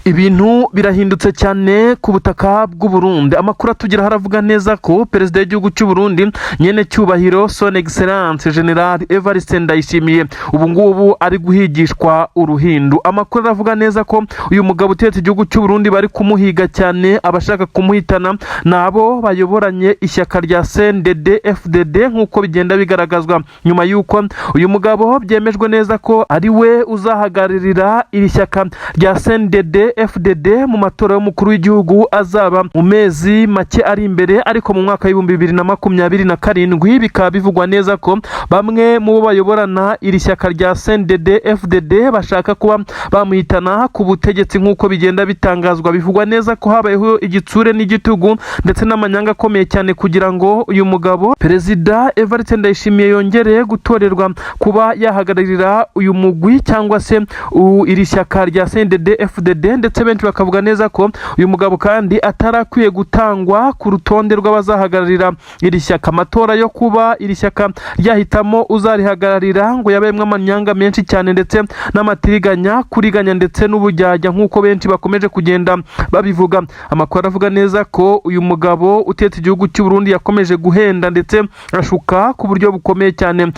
Ibintu birahindutse cyane ku butaka bw'u Burundi. Amakuru atugeraho aravuga neza ko perezida w'igihugu cy'u Burundi, nyene cyubahiro Son Excellence General Evariste Ndayishimiye, ubu ngubu ari guhigishwa uruhindu. Amakuru aravuga neza ko uyu mugabo utetse igihugu cy'u Burundi bari kumuhiga cyane. Abashaka kumuhitana ni abo bayoboranye ishyaka rya CNDD FDD, nk'uko bigenda bigaragazwa nyuma y'uko uyu mugabo byemejwe neza ko ari we uzahagararira iri shyaka rya CNDD FDD mu matora y'umukuru w'igihugu azaba mu mezi make ari imbere, ariko mu mwaka w'2027. Bikaba bivugwa neza ko bamwe mu bo bayoborana iri shyaka rya CNDD FDD bashaka kuba bamuhitana ku butegetsi, nk'uko bigenda bitangazwa. Bivugwa neza ko habayeho igitsure n'igitugu ndetse n'amanyanga akomeye cyane kugira ngo uyu mugabo perezida Evariste Ndayishimiye yongere gutorerwa kuba yahagararira uyu mugwi cyangwa se iri shyaka rya CNDD FDD. Ndetse benshi bakavuga neza ko uyu mugabo kandi atarakwiye gutangwa ku rutonde rw'abazahagararira iri shyaka. Amatora yo kuba iri shyaka ryahitamo uzarihagararira ngo yabayemo amanyanga menshi cyane ndetse n'amatiriganya, kuriganya ndetse n'ubujyajya, nk'uko benshi bakomeje kugenda babivuga. Amakuru aravuga neza ko uyu mugabo utetse igihugu cy'u Burundi yakomeje guhenda ndetse ashuka ku buryo bukomeye cyane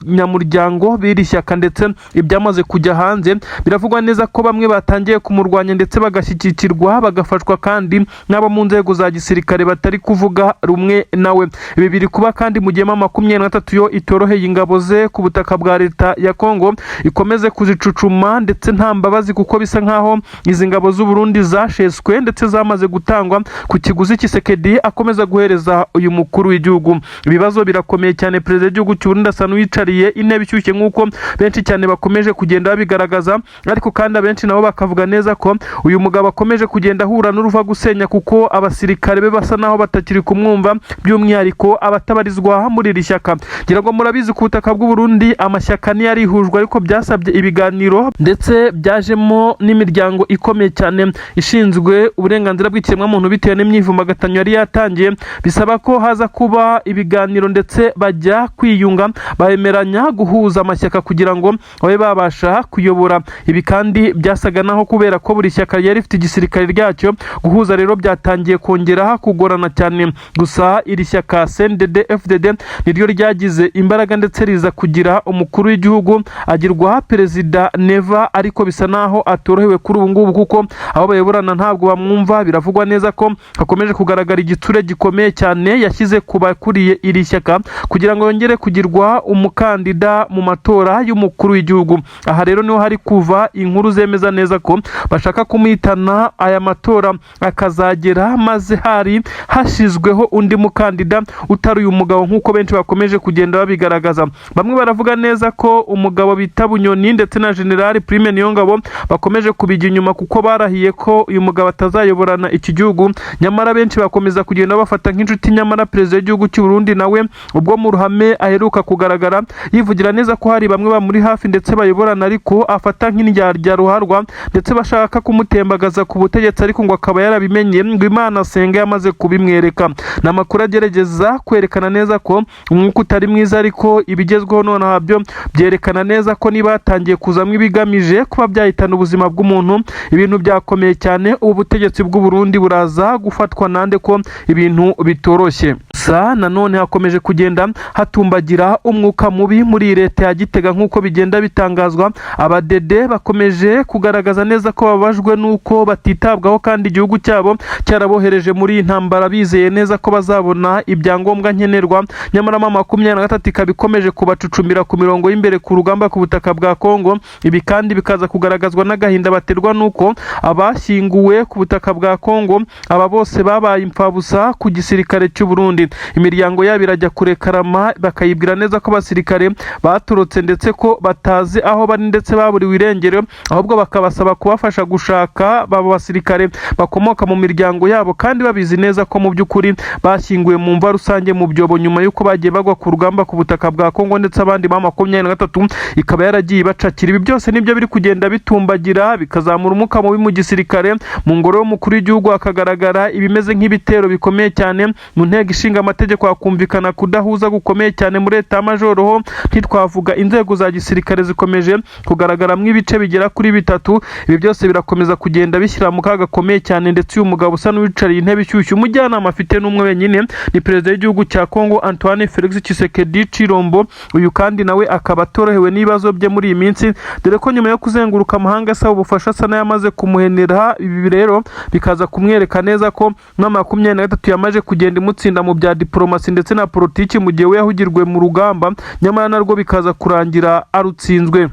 abanyamuryango b'iri shyaka, ndetse ibyamaze kujya hanze biravugwa neza ko bamwe batangiye kumurwanya ndetse bagashyigikirwa, bagafashwa kandi n'abo mu nzego za gisirikare batari kuvuga rumwe nawe. Ibi biri kuba kandi mu gihe M23 yo itoroheye ingabo ze ku butaka bwa leta ya Kongo, ikomeze kuzicucuma ndetse nta mbabazi, kuko bisa nkaho izi ngabo z'u Burundi zasheswe ndetse zamaze gutangwa ku kiguzi Tshisekedi akomeza guhereza uyu mukuru w'igihugu. Ibibazo birakomeye cyane. Perezida w'igihugu cy'u Burundi asa n'uwicariye intebe ishyushye, nk'uko benshi cyane bakomeje kugenda babigaragaza, ariko kandi abenshi nabo bakavuga neza ko uyu mugabo akomeje kugenda ahura n'uruva gusenya, kuko abasirikare be basa naho batakiri kumwumva, by'umwihariko abatabarizwa muri iri shyaka. Ngira ngo murabizi, ku butaka bw'u Burundi amashyaka ntiyarihujwe, ariko byasabye ibiganiro ndetse byajemo n'imiryango ikomeye cyane ishinzwe uburenganzira bw'ikiremwamuntu. Bitewe n'imyivumbagatanyo yari yatangiye, bisaba ko haza kuba ibiganiro ndetse bajya kwiyunga, bemeranya guhuza amashyaka kugira ngo babe babasha kuyobora. Ibi kandi byasaga naho kubera ko buri shyaka ryari rifite igisirikare ryacyo, guhuza rero byatangiye kongera kugorana cyane. Gusa iri shyaka CNDD FDD niryo ryagize imbaraga ndetse riza kugira umukuru w'igihugu, agirwa perezida Neva, ariko bisa naho atorohewe kuri ubu ngubu kuko abo bayoborana ntabwo bamwumva. Biravugwa neza ko hakomeje kugaragara igitsure gikomeye cyane yashyize ku bakuriye iri shyaka kugira ngo yongere kugirwa umukandida mu matora y'umukuru w'igihugu. Aha rero niho hari kuva inkuru zemeza neza ko bashaka kumuhitana, aya matora akazagera maze hari hashyizweho undi mukandida utari uyu mugabo, nk'uko benshi bakomeje kugenda babigaragaza. Bamwe baravuga neza ko umugabo bita Bunyoni ndetse na General Prime Niyongabo bakomeje kubijya inyuma, kuko barahiye ko uyu mugabo atazayoborana iki gihugu. Nyamara benshi bakomeza kugenda bafata nk'inshuti. Nyamara perezida w'igihugu cy'u Burundi nawe ubwo mu ruhame aheruka kugaragara yivugira neza ko hari bamwe bamuri hafi ndetse bayoborana, ariko afata nk'indyarya ruharwa ndetse bashaka kumutembagaza ku butegetsi, ariko ngo akaba yarabimenye, ngo Imana asenga yamaze kubimwereka. Ni amakuru agerageza kwerekana neza ko umwuka utari mwiza, ariko ibigezweho nonaha byo byerekana neza ko niba hatangiye kuzamo ibigamije kuba byahitana ubuzima bw'umuntu, ibintu byakomeye cyane. Ubu butegetsi bw'u Burundi buraza gufatwa nande, ko ibintu bitoroshye? Gusa nanone hakomeje kugenda hatumbagira umwuka mubi muri iyi leta ya Gitega, nk'uko bigenda bitangazwa. Abadede bakomeje kugaragaza neza ko bababajwe n'uko batitabwaho kandi igihugu cyabo cyarabohereje muri iyi ntambara bizeye neza ko bazabona ibyangombwa nkenerwa. Nyamara M23 ikaba ikomeje kubacucumira ku mirongo y'imbere ku rugamba ku butaka bwa Kongo. Ibi kandi bikaza kugaragazwa n'agahinda baterwa n'uko abashyinguwe ku butaka bwa Kongo aba bose babaye imfabusa ku gisirikare cy'u Burundi. Imiryango yabo irajya kurekarama, bakayibwira neza ko abasirikare batorotse ndetse ko batazi aho bari ndetse baburiwe irengero, ahubwo bakabasaba kubafasha gushaka abo basirikare bakomoka mu miryango yabo, kandi babizi neza ko mu by'ukuri bashyinguwe mu mva rusange mu byobo nyuma y'uko bagiye bagwa ku rugamba ku butaka bwa Kongo, ndetse abandi M23 ikaba yaragiye ibacakira. Ibi byose nibyo biri kugenda bitumbagira, bikazamura umwuka mubi mu gisirikare. Mu ngoro y'umukuru w'igihugu hakagaragara ibimeze nk'ibitero bikomeye cyane. Mu nteko ishinga amategeko hakumvikana kudahuza gukomeye cyane. Muri état major ho ntitwavuga. Inzego za gisirikare zikomeje kugaragaramo ibice bigera kuri bitatu. Ibi byose birakomeye. birakomeza kugenda bishyira mu kaga gakomeye cyane. Ndetse uyu mugabo usa n'uwicariye intebe ishyushye, umujyanama afite n'umwe wenyine, ni perezida w'igihugu cya Kongo Antoine Felix Tshisekedi Chilombo. Uyu kandi nawe akaba atorohewe n'ibibazo bye muri iyi minsi, dore ko nyuma yo kuzenguruka amahanga asaba ubufasha asa n'ayamaze kumuhenera. Ibi rero bikaza kumwereka neza ko na 23 yamaze kugenda imutsinda mu bya diporomasi ndetse na politiki, mu gihe we yahugirwe mu rugamba, nyamara narwo bikaza kurangira arutsinzwe.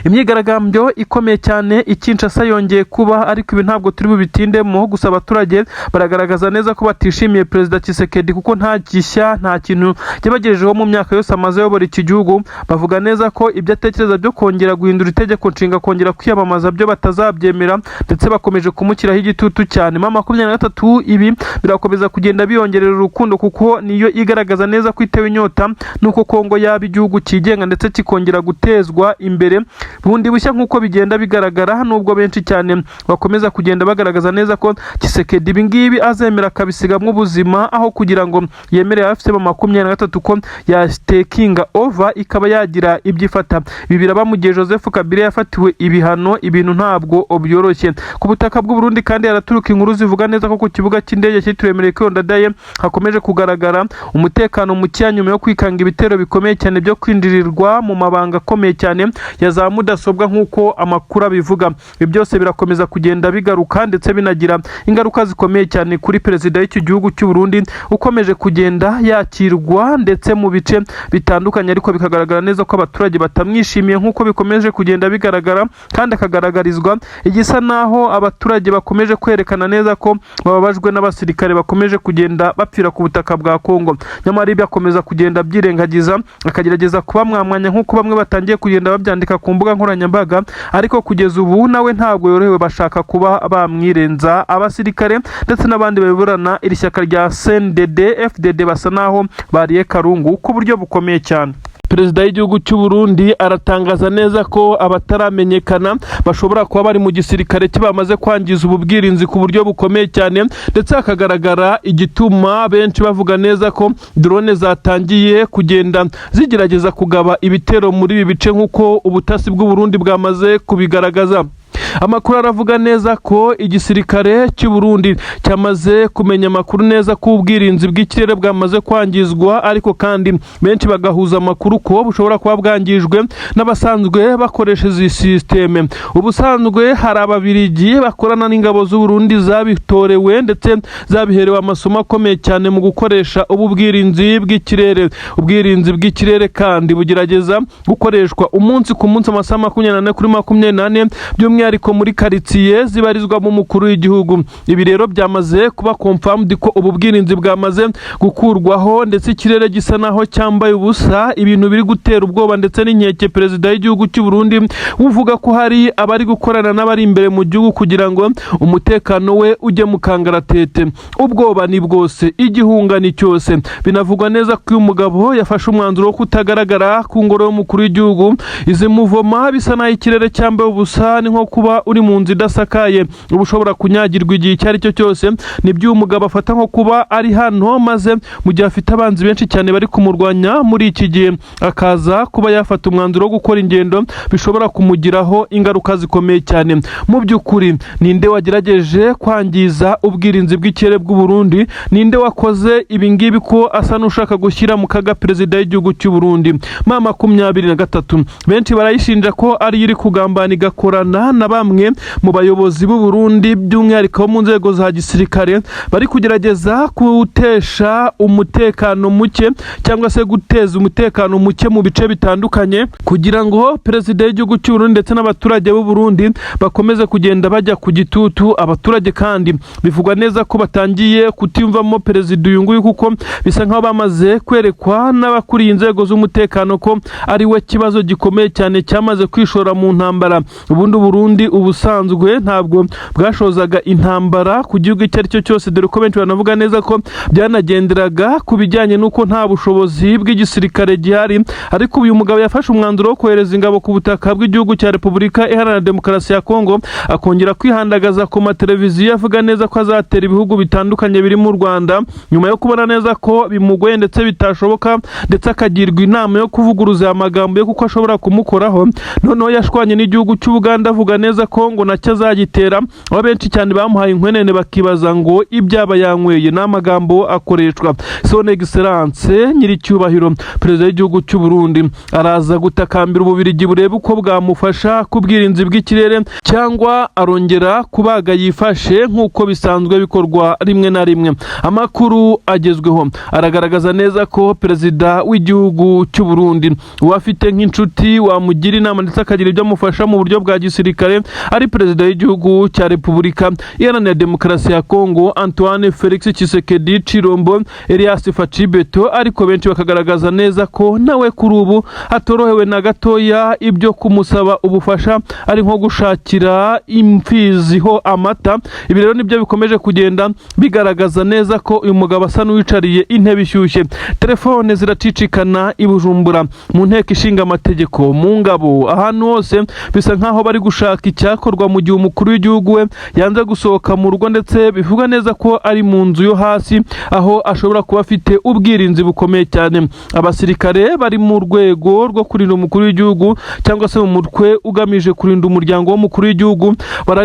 Imyigaragambyo ikomeye cyane i Kinshasa yongeye kuba, ariko ibi ntabwo turi bubitindemo. Gusa abaturage baragaragaza neza ko batishimiye perezida Tshisekedi, kuko nta gishya, nta kintu yabagejejeho mu myaka yose amaze ayobora iki gihugu. Bavuga neza ko ibyo atekereza byo kongera guhindura itegeko nshinga, kongera kwiyamamaza, byo batazabyemera, ndetse bakomeje kumushyiraho igitutu cyane. M23, ibi birakomeza kugenda biyongerera urukundo, kuko niyo igaragaza neza ko itewe inyota nuko Kongo yaba igihugu cyigenga ndetse kikongera gutezwa imbere bundi bushya, nk'uko bigenda bigaragara, nubwo benshi cyane bakomeza kugenda bagaragaza neza ko Tshisekedi ibi ngibi azemera akabisigamwo ubuzima, aho kugira ngo yemere AFC M23 ko yatakinga over ikaba yagira ibyo ifata. Ibi biraba mu gihe Joseph Kabila yafatiwe ibihano. Ibintu ntabwo byoroshye ku butaka bw'u Burundi. Kandi haraturuka inkuru zivuga neza ko ku kibuga cy'indege cyitiriwe Melchior Ndadaye hakomeje kugaragara umutekano mukeya, nyuma yo kwikanga ibitero bikomeye cyane byo kwinjirirwa mu mabanga akomeye cyane ya za mudasobwa, nk'uko amakuru abivuga. Ibi byose birakomeza kugenda bigaruka ndetse binagira ingaruka zikomeye cyane kuri perezida w'iki gihugu cy'u Burundi, ukomeje kugenda yakirwa ndetse mu bice bitandukanye, ariko bikagaragara neza ko abaturage batamwishimiye, nk'uko bikomeje kugenda bigaragara, kandi akagaragarizwa igisa naho abaturage bakomeje kwerekana neza ko bababajwe n'abasirikare bakomeje kugenda bapfira ku butaka bwa Kongo. Nyamara ibyo akomeza kugenda abyirengagiza, akagerageza kuba mwamwanya, nk'uko bamwe batangiye kugenda babyandika ku mbuga nkoranyambaga. Ariko kugeza ubu nawe ntabwo yorohewe, bashaka kuba bamwirenza. Abasirikare ndetse n'abandi bayoborana iri shyaka rya CNDD FDD basa naho bariye karungu ku buryo bukomeye cyane. Perezida w'igihugu cy'u Burundi aratangaza neza ko abataramenyekana bashobora kuba bari mu gisirikare cye bamaze kwangiza ubu bwirinzi ku buryo bukomeye cyane, ndetse hakagaragara igituma benshi bavuga neza ko drone zatangiye kugenda zigerageza kugaba ibitero muri ibi bice, nk'uko ubutasi bw'u Burundi bwamaze kubigaragaza. Amakuru aravuga neza ko igisirikare cy'u Burundi cyamaze kumenya amakuru neza ko ubwirinzi bw'ikirere bwamaze kwangizwa, ariko kandi benshi bagahuza amakuru ko bushobora kuba bwangijwe n'abasanzwe bakoresha izi sisiteme. Ubusanzwe hari Ababirigi bakorana n'ingabo z'u Burundi zabitorewe ndetse zabiherewe amasomo akomeye cyane mu gukoresha ubu bwirinzi bw'ikirere. Ubwirinzi bw'ikirere kandi bugerageza gukoreshwa umunsi ku munsi, amasaha 24/24, by'umwihariko muri karitsiye zibarizwamo umukuru w'igihugu. Ibi rero byamaze kuba confirmed ko ubu bwirinzi bwamaze gukurwaho, ndetse ikirere gisa naho cyambaye ubusa, ibintu biri gutera ubwoba ndetse n'inkeke perezida w'igihugu cy'u Burundi, uvuga ko hari abari gukorana n'abari imbere mu gihugu kugira ngo umutekano we ujye mu kangaratete. Ubwoba ni bwose, igihunga ni cyose. Binavugwa neza ko uyu mugabo yafashe umwanzuro wo kutagaragara ku ngoro y'umukuru w'igihugu. Izi muvoma bisa naho ikirere cyambaye ubusa, ni nko kuba uri mu nzu idasakaye, uba ushobora kunyagirwa igihe icyo ari cyo cyose. Nibyo uyu mugabo afata nko kuba ari hano, maze mu gihe afite abanzi benshi cyane bari kumurwanya muri iki gihe, akaza kuba yafata umwanzuro wo gukora ingendo bishobora kumugiraho ingaruka zikomeye cyane. Mu by'ukuri, ninde wagerageje kwangiza ubwirinzi bw'ikirere bw'u Burundi? Ninde wakoze ibi ngibi, ko asa n'ushaka gushyira mu kaga perezida w'igihugu cy'u Burundi? M23, benshi barayishinja ko ariyo iri kugambana, igakorana na bamwe mu bayobozi b'u Burundi, by'umwihariko bo mu nzego za gisirikare, bari kugerageza gutesha umutekano muke cyangwa se guteza umutekano muke mu bice bitandukanye, kugira ngo perezida w'igihugu cy'u Burundi ndetse n'abaturage b'u Burundi bakomeze kugenda bajya ku gitutu. Abaturage kandi bivugwa neza ko batangiye kutiyumvamo perezida uyu nguyu, kuko bisa nkaho bamaze kwerekwa n'abakuriye inzego z'umutekano ko ari we kibazo gikomeye cyane cyamaze kwishora mu ntambara. Ubundi Burundi ubusanzwe ntabwo bwashozaga intambara ku gihugu icyo ari cyo cyose, dore ko benshi banavuga neza ko byanagenderaga ku bijyanye n'uko nta bushobozi bw'igisirikare gihari. Ariko uyu mugabo yafashe umwanzuro wo kohereza ingabo ku butaka bw'igihugu cya Repubulika Iharanira Demokarasi ya Kongo, akongera kwihandagaza ku mateleviziyo avuga neza ko azatera ibihugu bitandukanye biri mu Rwanda, nyuma yo kubona neza ko bimugoye ndetse bitashoboka, ndetse akagirwa inama yo kuvuguruza aya magambo ye kuko ashobora kumukoraho. Noneho yashwanye n'igihugu cy'Ubuganda, avuga neza ko ngo nacyo azagitera, aho benshi cyane bamuhaye inkwenene bakibaza ngo ibyaba yanyweye. Ni amagambo akoreshwa. Son Excellence nyiricyubahiro Perezida w'igihugu cy'u Burundi araza gutakambira Ububirigi burebe uko bwamufasha ku bwirinzi bw'ikirere, cyangwa arongera kubaga yifashe nk'uko bisanzwe bikorwa rimwe na rimwe. Amakuru agezweho aragaragaza neza ko Perezida w'igihugu cy'u Burundi uwafite nk'inshuti wamugira inama ndetse akagira ibyo amufasha mu buryo bwa gisirikare ari Perezida w'igihugu cya Repubulika Iharanira Demokarasi ya Kongo, Antoine Felix Tshisekedi Tshilombo Elias Fatshi Béton, ariko benshi bakagaragaza neza ko nawe kuri ubu atorohewe na gatoya. Ibyo kumusaba ubufasha ari nko gushakira imfizi ho amata. Ibi rero nibyo bikomeje kugenda bigaragaza neza ko uyu mugabo asa n'uwicariye intebe ishyushye. Telefone ziracicikana i Bujumbura, mu Nteko Ishinga Amategeko, mu ngabo, ahantu hose bisa nkaho bari gushaka icyakorwa, mu gihe umukuru w'igihugu we yanze gusohoka mu rugo, ndetse bivuga neza ko ari mu nzu yo hasi aho ashobora kuba afite ubwirinzi bukomeye cyane. Abasirikare bari mu rwego rwo kurinda umukuru w'igihugu, cyangwa se mu mutwe ugamije kurinda umuryango w'umukuru w'igihugu,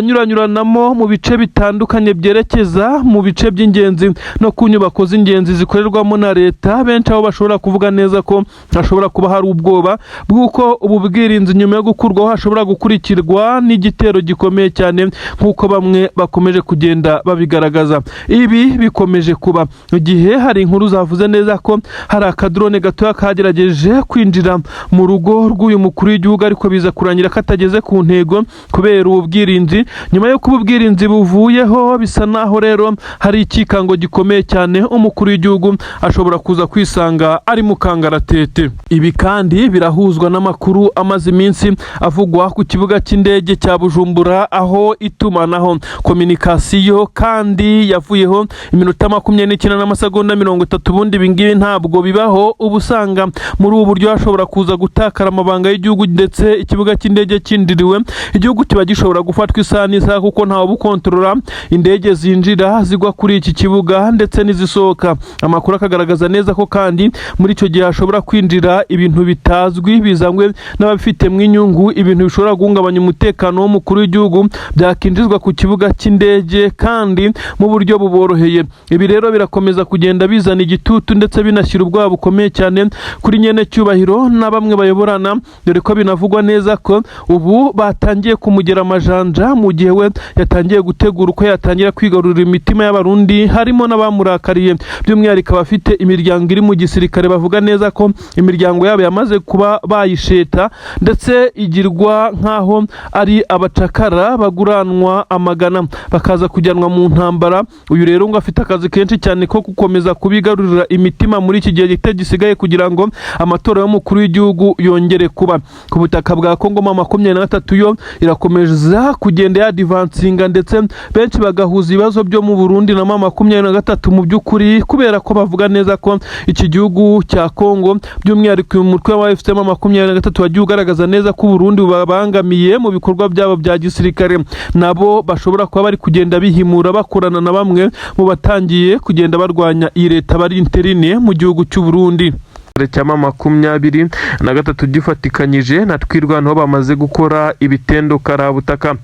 baranyuranyuranamo mu bice bitandukanye byerekeza mu bice by'ingenzi no ku nyubako z'ingenzi zikorerwamo na leta. Benshi aho bashobora kuvuga neza ko hashobora kuba hari ubwoba bw'uko ubu bwirinzi nyuma yo gukurwaho hashobora gukurikirwa n'igitero gikomeye cyane, nk'uko bamwe bakomeje kugenda babigaragaza. Ibi bikomeje kuba mu gihe hari inkuru zavuze neza ko hari akadrone gatoya kagerageje kwinjira mu rugo rw'uyu mukuru w'igihugu, ariko biza kurangira katageze ku ntego kubera ubu bwirinzi. Nyuma yo kuba ubwirinzi buvuyeho, bisa naho rero hari ikikango gikomeye cyane, umukuru w'igihugu ashobora kuza kwisanga ari mu kangaratete. Ibi kandi birahuzwa n'amakuru amaze iminsi avugwa ku kibuga cy'indege cya Bujumbura, aho itumanaho, communication, kandi yavuyeho iminota 29 n'amasegonda 30. Ubundi ibingibi ntabwo bibaho. Uba usanga muri ubu buryo hashobora kuza gutakara amabanga y'igihugu, ndetse ikibuga cy'indege cyinjiriwe igihugu kiba gishobora gufatwa isaha n'isaha, kuko ntawe ukontorora indege zinjira zigwa kuri iki kibuga ndetse n'izisohoka. Amakuru akagaragaza neza ko kandi muri icyo gihe hashobora kwinjira ibintu bitazwi bizanywe n'ababifitemo inyungu, ibintu bishobora guhungabanya umutekano w'umukuru w'igihugu byakinjizwa ku kibuga cy'indege kandi mu buryo buboroheye. Ibi rero birakomeza kugenda bizana igitutu ndetse binashyira ubwoba bukomeye cyane kuri nyene cyubahiro na bamwe bayoborana, dore ko binavugwa neza ko ubu batangiye kumugera amajanja, mu gihe we yatangiye gutegura uko yatangira kwigarurira imitima y'Abarundi, harimo n'abamurakariye, by'umwihariko abafite imiryango iri mu gisirikare, bavuga neza ko imiryango yabo yamaze kuba bayisheta ndetse igirwa nk'aho ari abacakara baguranwa amagana bakaza kujyanwa mu ntambara. Uyu rero ngo afite akazi kenshi cyane ko gukomeza kubigarurira imitima muri iki gihe gito gisigaye kugira ngo amatora y'umukuru w'igihugu yongere kuba ku butaka bwa Kongo. M23 yo irakomeza kugenda yadvancinga, ndetse benshi bagahuza ibibazo byo mu Burundi na M23 mu by'ukuri, kubera ko bavuga neza ko iki gihugu cya Kongo, by'umwihariko uyu mutwe wa AFC M23, wagiye ugaragaza neza ko Uburundi bubabangamiye mu bikorwa byabo bya gisirikare, nabo bashobora kuba bari kugenda bihimura bakorana na bamwe mu batangiye kugenda barwanya iyi leta bari interne mu gihugu cy'u Burundi. Cya M23 gifatikanyije na Twirwaneho bamaze gukora ibitendo karabutaka.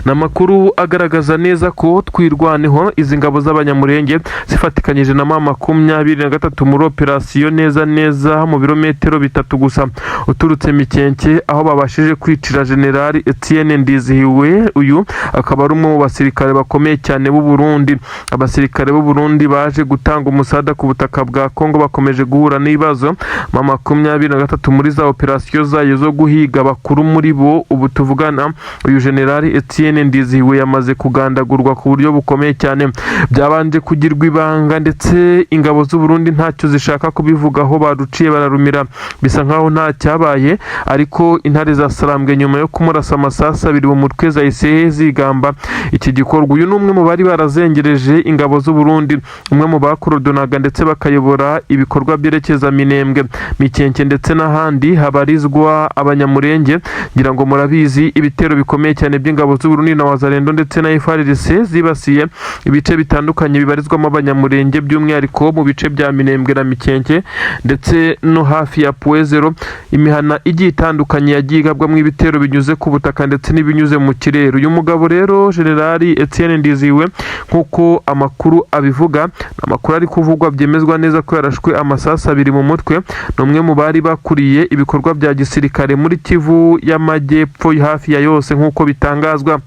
Ni amakuru agaragaza neza ko Twirwaneho, izi ngabo z'Abanyamurenge zifatikanyije na M23 muri operasiyo neza neza mu birometero 3 gusa uturutse Mikenke, aho babashije kwicira Generali Etienne Ndizihiwe. Uyu akaba ari umwe mu basirikare bakomeye cyane b'u Burundi. Abasirikare b'u Burundi baje gutanga umusada ku butaka bwa Kongo bakomeje guhura n'ibibazo. M23 muri za operasiyo zayo zo guhiga bakuru muri bo, ubu tuvugana uyu Generali Etienne Ndizihiwe yamaze kugandagurwa ku buryo bukomeye cyane. Byabanje kugirwa ibanga, ndetse ingabo z'u Burundi ntacyo zishaka kubivugaho, baruciye bararumira bisa nkaho nta cyabaye. Ariko intare za Sarambwe, nyuma yo kumurasa amasasu abiri mu mutwe, zahise zigamba iki gikorwa. Uyu ni umwe mu bari barazengereje ingabo z'u Burundi, umwe mu bakorodonaga ndetse bakayobora ibikorwa byerekeza Minembwe. Minembwe, Mikenke ndetse n'ahandi habarizwa Abanyamurenge. Ngira ngo murabizi ibitero bikomeye cyane by'ingabo z'Uburundi na Wazalendo ndetse na FARDC zibasiye ibice bitandukanye bibarizwamo Abanyamurenge, by'umwihariko mu bice bya Minembwe na Mikenke ndetse no hafi ya Puwezero. Imihana igiye itandukanye yagiye igabwamo ibitero binyuze ku butaka ndetse n'ibinyuze mu kirere. Uyu mugabo rero, Generali Etienne Ndiziwe, nk'uko amakuru abivuga, amakuru ari kuvugwa byemezwa neza ko yarashwe amasasu abiri mu mutwe, ni umwe mu bari bakuriye ibikorwa bya gisirikare muri Kivu y'Amajyepfo hafi ya yose nk'uko bitangazwa.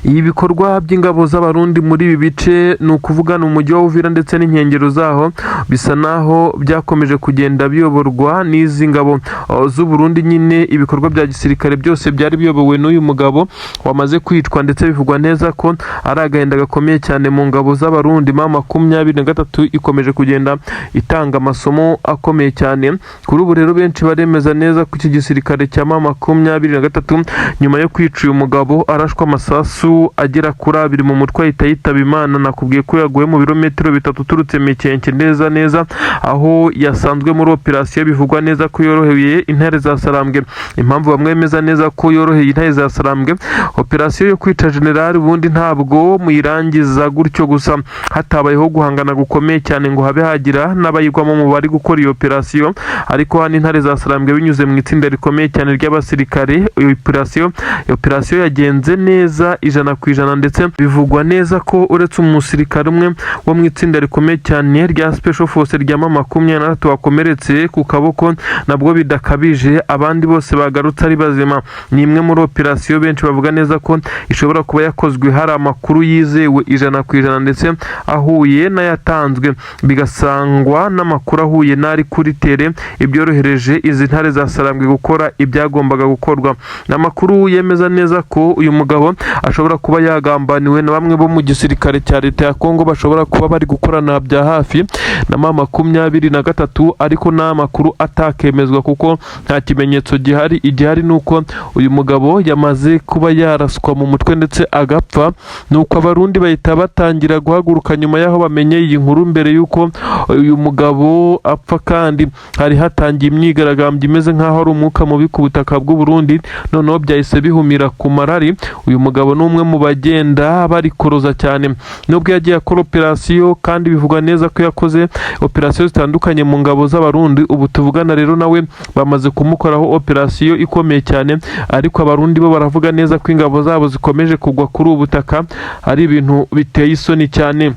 Ibi bikorwa by'ingabo z'Abarundi muri ibi bice, ni ukuvuga ni umujyi wa Uvira ndetse n'inkengero zaho, bisa naho byakomeje kugenda biyoborwa n'izi ngabo z'Uburundi nyine. Ibikorwa bya gisirikare byose byari biyobowe n'uyu mugabo wamaze kwicwa, ndetse bivugwa neza ko ari agahinda gakomeye cyane mu ngabo z'Abarundi. M23 ikomeje kugenda itanga amasomo akomeye cyane. Kuri ubu rero benshi baremeza neza ko iki gisirikare cya M23, nyuma yo kwica uyu mugabo arashwe amasasu agera kuri abiri mu mutwe ahita yitaba Imana, nakubwiye ko yaguye mu birometero 3 uturutse Mikenke neza neza aho yasanzwe muri operasiyo, bivugwa neza ko yoroheye intare za Sarambwe. Impamvu bamwemeza neza ko yoroheye intare za Sarambwe, operasiyo yo kwica generali ubundi ntabwo muyirangiza gutyo gusa hatabayeho guhangana gukomeye cyane ngo habe hagira n'abayigwamo mu bari gukora iyo operasiyo. Ariko hano intare za Sarambwe, binyuze mu itsinda rikomeye cyane ry'abasirikare, iyo operasiyo yagenze neza 100%, ndetse bivugwa neza ko uretse umusirikare umwe wo mu itsinda rikomeye cyane rya Special Force rya M23 wakomeretse ku kaboko nabwo bidakabije, abandi bose bagarutse ari bazima. Ni imwe muri operasiyo benshi bavuga neza ko ishobora kuba yakozwe hari amakuru yizewe 100% ndetse ahuye n'ayatanzwe, bigasangwa n'amakuru ahuye n'ari kuri terrain, ibyorohereje izi ntare za Sarambwe gukora ibyagombaga gukorwa. Ni amakuru yemeza neza ko uyu mugabo ashobora kuba yagambaniwe na bamwe bo mu gisirikare cya leta ya Kongo bashobora kuba bari gukorana bya hafi na M23, ariko ni amakuru atakemezwa kuko nta kimenyetso gihari. Igihari ni uko uyu mugabo yamaze kuba yaraswa mu mutwe ndetse agapfa, nuko Abarundi bahita batangira guhaguruka nyuma y'aho bamenye iyi nkuru. Mbere y'uko uyu mugabo apfa kandi hari hatangiye imyigaragambyo imeze nk'aho ari umwuka mubi ku butaka bw'u Burundi, noneho byahise bihumira ku marari. Uyu mugabo ni umwe mu bagenda barikoroza cyane nubwo yagiye akora operasiyo, kandi bivugwa neza ko yakoze operasiyo zitandukanye mu ngabo z'Abarundi. Ubu tuvugana rero nawe bamaze kumukoraho operasiyo ikomeye cyane, ariko Abarundi bo baravuga neza ko ingabo zabo zikomeje kugwa kuri ubu butaka, ari ibintu biteye isoni cyane.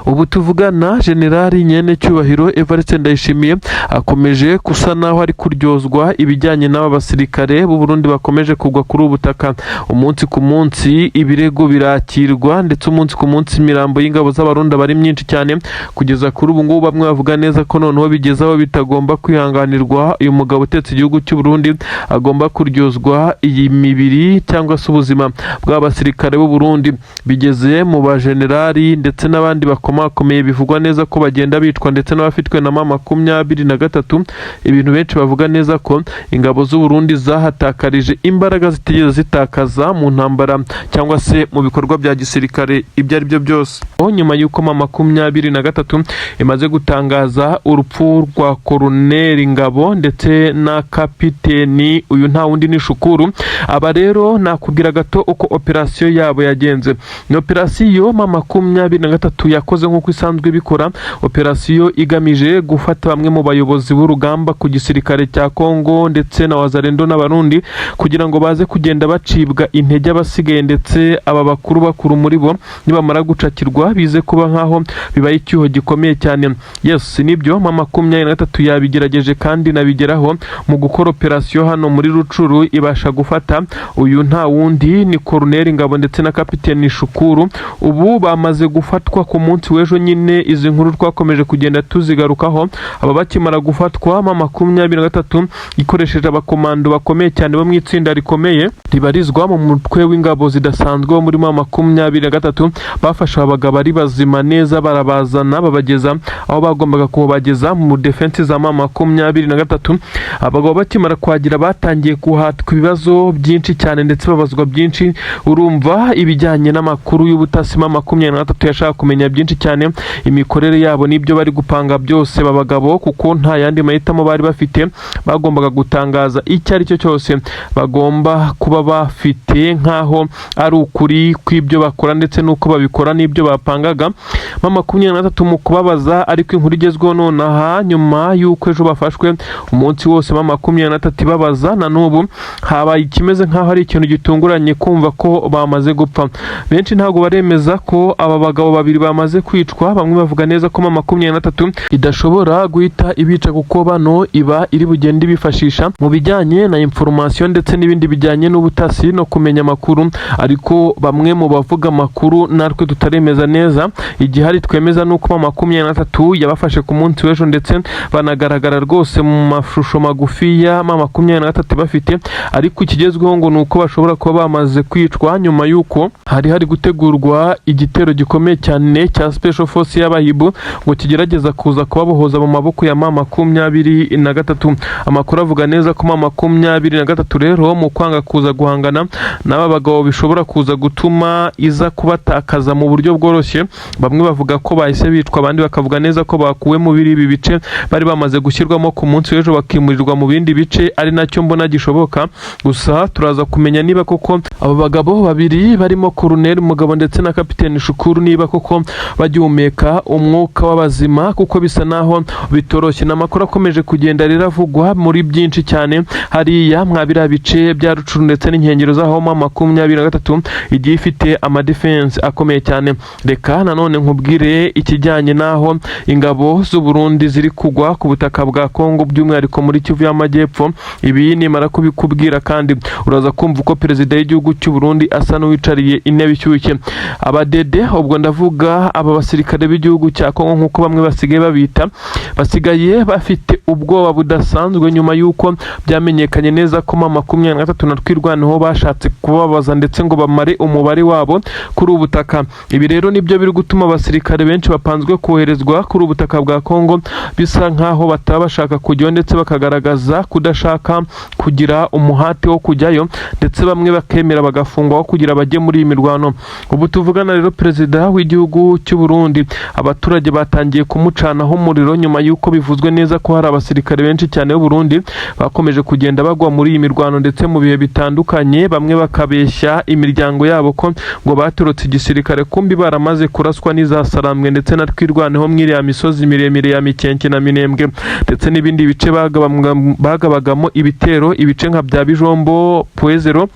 Ubu tuvugana, Generali Nyene Cyubahiro Evariste Ndayishimiye akomeje gusa naho ari kuryozwa ibijyanye n'aba basirikare b'u Burundi bakomeje kugwa kuri ubu butaka. Umunsi ku munsi ibirego birakirwa, ndetse umunsi ku munsi imirambo y'ingabo z'Abarundi aba ari myinshi cyane, kugeza kuri ubu ngubu bamwe bavuga neza ko noneho bigeze aho bitagomba kwihanganirwa. Uyu mugabo utetse igihugu cy'u Burundi agomba kuryozwa iyi mibiri cyangwa se ubuzima bw'abasirikare b'u Burundi. Bigeze mu bajenerali ndetse n'abandi bakomakomeye bivugwa neza ko bagenda bicwa, ndetse n'abafitwe na M23. Ibintu benshi bavuga neza ko ingabo z'u Burundi zahatakarije imbaraga zitigeze zitakaza mu ntambara cyangwa se mu bikorwa bya gisirikare ibyo ari byo byose. Nyuma y'uko M23 imaze gutangaza urupfu rwa Koloneli Ngabo ndetse na kapiteni, uyu nta wundi ni Shukuru. Aba rero nakubwira gato uko operasiyo yabo yagenze. Ni operasiyo M23 yakoze nk'uko isanzwe ibikora, operasiyo igamije gufata bamwe mu bayobozi b'urugamba ku gisirikare cya Kongo ndetse na Wazalendo n'Abarundi, kugira ngo baze kugenda bacibwa intege abasigaye, ndetse aba bakuru bakuru muri bo nibamara gucakirwa bize kuba nk'aho bibaye icyuho gikomeye cyane. Yes, nibyo, M23 yabigerageje kandi nabigeraho mu gukora operasiyo hano muri Rucuru, ibasha gufata uyu nta wundi ni Koloneli Ngabo ndetse na kapiteni Shukuru. Ubu bamaze gufatwa ku munsi w'ejo nyine. Izi nkuru twakomeje kugenda tuzigarukaho. Aba bakimara gufatwa, M23 ikoresheje abakomando bakomeye cyane bo mu itsinda rikomeye ribarizwa mu mutwe w'ingabo zidasanzwe wo muri M23, bafashe aba bagabo ari bazima neza, barabazana babageza aho bagombaga kubageza mu defense za M23. Abagabo bakimara kuhagera batangiye kuhatwa ibibazo byinshi cyane ndetse babazwa byinshi. Urumva ibijyanye n'amakuru y'ubutasi, M23 yashaka kumenya byinshi. bwinshi cyane imikorere yabo n'ibyo bari gupanga byose babagabo, kuko nta yandi mahitamo bari bafite. Bagombaga gutangaza icyo ari cyo cyose bagomba kuba bafite nk'aho ari ukuri kw'ibyo bakora ndetse n'uko babikora n'ibyo bapangaga. M23 mu kubabaza, ariko inkuru igezweho nonaha, nyuma y'uko ejo bafashwe umunsi wose M23 ibabaza, na n'ubu habaye ikimeze nk'aho ari ikintu gitunguranye kumva ko bamaze gupfa. Benshi ntabwo baremeza ko aba bagabo babiri bamaze kwicwa. Bamwe bavuga neza ko M23 idashobora guhita ibica, kuko bano iba iri bugende ibifashisha mu bijyanye na information ndetse n'ibindi bijyanye n'ubutasi no kumenya amakuru. Ariko bamwe mu bavuga amakuru natwe tutaremeza neza. Igihari twemeza ni uko M23 yabafashe ku munsi w'ejo, ndetse banagaragara rwose mu mashusho magufiya M23 bafite. Ariko ikigezweho ngo ni uko bashobora kuba bamaze kwicwa nyuma y'uko hari gutegurwa igitero gikomeye cyane cya Special Force y'abahibu ngo kigerageza kuza kubabohoza mu maboko ya M23. Amakuru avuga neza ko M23 rero mu kwanga kuza guhangana n'aba bagabo bishobora kuza gutuma iza kubatakaza mu buryo bworoshye. Bamwe bavuga ko bahise bicwa, abandi bakavuga neza ko bakuwe muri ibi bice bari bamaze gushyirwamo ku munsi w'ejo, bakimurirwa mu bindi bice, ari nacyo mbona gishoboka. Gusa turaza kumenya niba koko abo bagabo babiri barimo Colonel Mugabo ndetse na Kapiteni Shukuru niba koko bagihumeka umwuka w'abazima, kuko bisa naho bitoroshye. N'amakuru akomeje kugenda rero avugwa muri byinshi cyane hariya mwa biriya bice bya Rucuru ndetse n'inkengero zaho M23 igiye ifite amadefense akomeye cyane. Reka nanone nkubwire ikijyanye n'aho ingabo z'u Burundi ziri kugwa ku butaka bwa Kongo, by'umwihariko muri Kivu y'Amajyepfo. Ibi nimara kubikubwira kandi uraza kumva uko perezida w'igihugu cy'u Burundi asa n'uwicariye intebe ishyushye. Abadede, ubwo ndavuga aba basirikare b'igihugu cya Kongo nk'uko bamwe basigaye babita, basigaye bafite ubwoba budasanzwe nyuma y'uko byamenyekanye neza ko M23 na Twirwaneho bashatse kubabaza ndetse ngo bamare umubare wabo kuri ubu butaka. Ibi rero nibyo biri gutuma abasirikare benshi bapanzwe koherezwa kuri ubu butaka bwa Kongo bisa nkaho bataba bashaka kujyayo, ndetse bakagaragaza kudashaka kugira umuhate wo kujyayo, ndetse bamwe bakemera bagafungwa aho kugira bajye muri iyi mirwano. Ubu tuvugana rero, perezida w'igihugu cy'u Burundi abaturage batangiye kumucanaho umuriro nyuma y'uko bivuzwe neza ko hari abasirikare benshi cyane b'u Burundi bakomeje kugenda bagwa muri iyi mirwano, ndetse mu bihe bitandukanye bamwe bakabeshya imiryango yabo ko ngo batorotse igisirikare, kumbi baramaze kuraswa n'izasarambwe ndetse na Twirwaneho mw'iriya misozi miremire ya Mikenke na Minembwe ndetse n'ibindi bice bagabagamo ibitero, ibice nka bya Bijombo, Pwezero,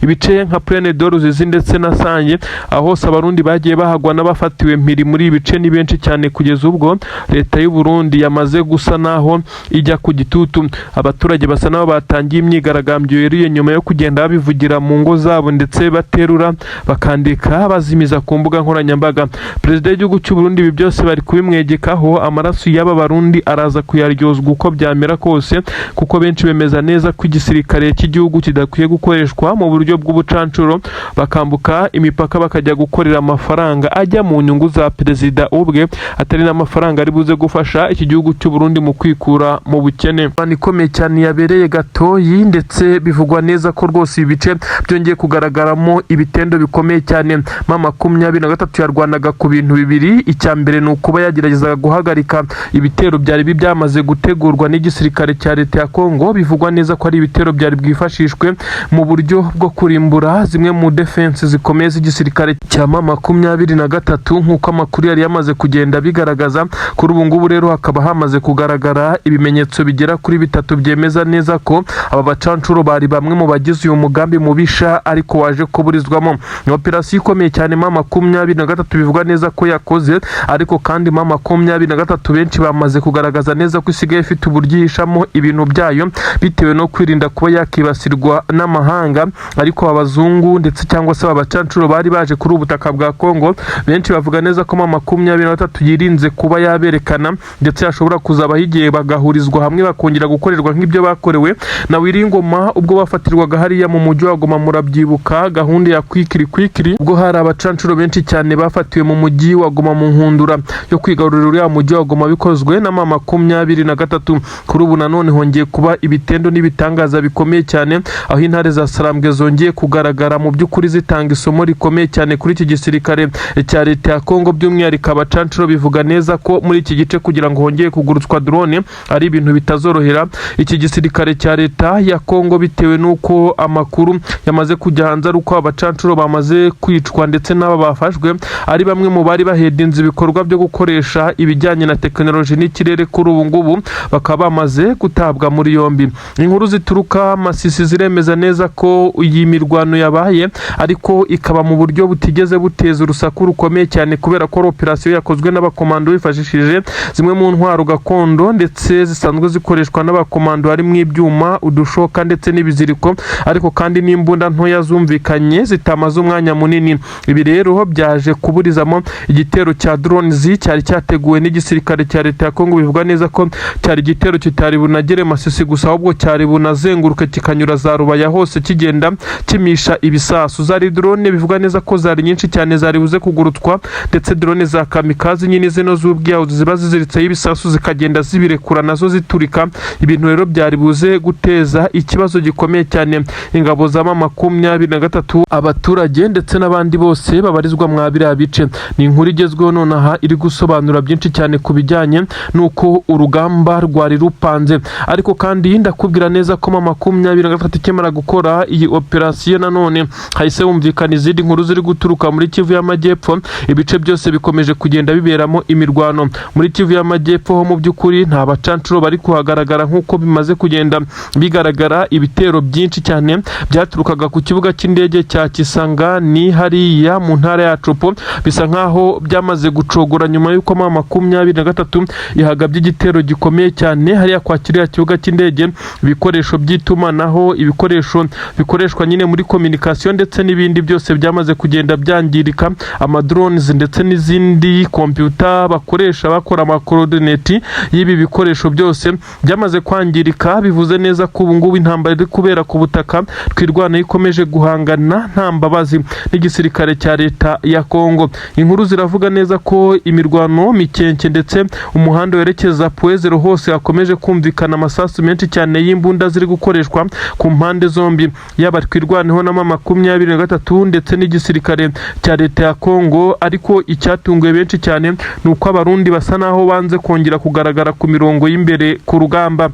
ibice nka Plaine de Ruzizi ndetse na Sange. Aho hose Abarundi bagiye bahagwa n'abafatiwe mpiri muri ibi bice ni benshi cyane, kugeza ubwo leta y'u Burundi yamaze gusa naho ijya ku gitutu. Abaturage basa naho batangiye imyigaragambyo yeruye nyuma yo kugenda babivugira mu ngo zabo, ndetse baterura bakandika bazimiza ku mbuga nkoranyambaga. Perezida w'igihugu cy'u Burundi ibi byose bari kubimwegekaho. Amaraso y'aba Barundi araza kuyaryozwa uko byamera kose, kuko benshi bemeza neza ko igisirikare cy'igihugu kidakwiye gukoreshwa mu buryo bw'ubucancuro, bakambuka imipaka bakajya gukorera amafaranga ajya mu nyungu za perezida ubwe, atari n'amafaranga ari buze gufasha iki gihugu cy'u Burundi mu kwikura mu bukene. Imirwano ikomeye cyane yabereye Gatoyi, ndetse bivugwa neza ko rwose ibi bice byongeye kugaragaramo ibitendo bikomeye cyane. M23 yarwanaga ku bintu bibiri. Icya mbere ni ukuba yageragezaga guhagarika ibitero byari byamaze gutegurwa n'igisirikare cya leta ya Kongo, bivugwa neza ko ari ibitero byari bwifashishwe mu buryo bwo kurimbura zimwe mu defense zikomeye z'igisirikare cya M23, nk'uko amakuru yari yamaze kugenda bigaragaza. Kuri ubu ngubu rero hakaba hamaze kugaragara ibimenyetso bigera kuri bitatu byemeza neza ko aba bacancuro bari bamwe mu bagize uyu mugambi mubisha, ariko waje kuburizwamo. Ni operasiyo ikomeye cyane M23 bivugwa neza ko yakoze. Ariko kandi M23 benshi bamaze kugaragaza neza ko isigaye ifite uburyo ihishamo ibintu byayo bitewe no kwirinda kuba yakibasirwa n'amahanga. Ariko abazungu ndetse cyangwa se aba bacancuro bari baje kuri ubu butaka bwa Kongo, benshi bavuga neza ko M23 yirinze kuba yaberekana, ndetse hashobora kuzabaho igihe bagahurizwa hamwe bakongera gukorerwa nk'ibyo bakorewe na Wiringoma ubwo bafatirwaga hariya mu mujyi wa Goma. Murabyibuka gahunda ya kwikiri kwikiri, ubwo hari abacancuro benshi cyane bafatiwe mu mujyi wa Goma mu nkundura yo kwigarurira uriya mujyi wa Goma bikozwe na M23. Kuri ubu nanone hongeye kuba ibitendo n'ibitangaza bikomeye cyane, aho intare za Sarambwe zongeye kugaragara mu by'ukuri zitanga isomo rikomeye cyane kuri iki gisirikare cya leta ya Kongo. Kongo by'umwihariko abacancuro bivuga neza ko muri iki gice kugira ngo hongere kugurutswa drone ari ibintu bitazorohera iki gisirikare cya leta ya Kongo, bitewe n'uko amakuru yamaze kujya hanze ari uko abacancuro bamaze kwicwa ndetse n'aba bafashwe ari bamwe mu bari bahedinze ibikorwa byo gukoresha ibijyanye na tekinoloji n'ikirere. Kuri ubu ngubu bakaba bamaze gutabwa muri yombi. Inkuru zituruka Masisi ziremeza neza ko iyi mirwano yabaye, ariko ikaba mu buryo butigeze buteza urusaku rukomeye cyane, kubera ko ari operasiyo yakozwe n'abakomando bifashishije zimwe mu ntwaro gakondo ndetse zisanzwe zikoreshwa n'abakomando, harimo ibyuma, udushoka ndetse n'ibiziriko, ariko kandi n'imbunda ntoya zumvikanye zitamaze umwanya munini. Ibi rero byaje kuburizamo igitero cya drones cyari cyateguwe n'igisirikare cya leta ya Kongo. Bivugwa neza ko cyari igitero kitari bunagere Masisi gusa, ahubwo cyari bunazenguruke kikanyura za Rubaya hose kigenda kimisha ibisasu. Zari drone bivugwa neza ko zari nyinshi cyane zari buze kugurutswa, ndetse drone za kamikazi nyine zino z'ubwiyahuzi ziba ziziritseho ibisasu zikagenda zibirekura nazo ziturika. Ibintu rero byari buze guteza ikibazo gikomeye cyane ingabo za M23, abaturage ndetse n'abandi bose babarizwa mwa biriya bice. Ni inkuru igezweho nonaha iri gusobanura byinshi cyane ku bijyanye n'uko urugamba rwari rupanze. Ariko kandi ndakubwira neza ko M23 ikimara gukora iyi operasiyo, nanone hahise humvikana izindi nkuru ziri guturuka muri Kivu y'Amajyepfo. Ibice byose bikomeje kugenda biberamo imirwano. Muri Kivu y'Amajyepfo ho mu by'ukuri nta bacancuro bari kuhagaragara nk'uko bimaze kugenda bigaragara. Ibitero byinshi cyane byaturukaga ku kibuga cy'indege cya Kisangani hariya mu ntara ya Tshopo bisa nkaho byamaze gucogora nyuma y'uko M23 ihagabye igitero gikomeye cyane hariya kwa kiriya kibuga cy'indege. Ibikoresho by'itumanaho, ibikoresho bikoreshwa nyine muri communication ndetse n'ibindi byose byamaze kugenda byangirika. Amadrones ndetse n'izindi computer bakoresha bakora amacoordinate y'ibi bikoresho byose byamaze kwangirika. Bivuze neza ko ubu ngubu intambara iri kubera ku butaka, Twirwaneho ikomeje guhangana nta mbabazi n'igisirikare cya leta ya Kongo. Inkuru ziravuga neza ko imirwano Mikenke ndetse umuhanda werekeza Point Zéro hose hakomeje kumvikana amasasu menshi cyane y'imbunda ziri gukoreshwa ku mpande zombi, yaba Twirwaneho na M23 ndetse n'igisirikare cya leta ya Kongo. Ariko icyatunguye benshi cyane ni uko Abarundi basa naho banze kongera kugaragara ku mirongo y'imbere ku rugamba.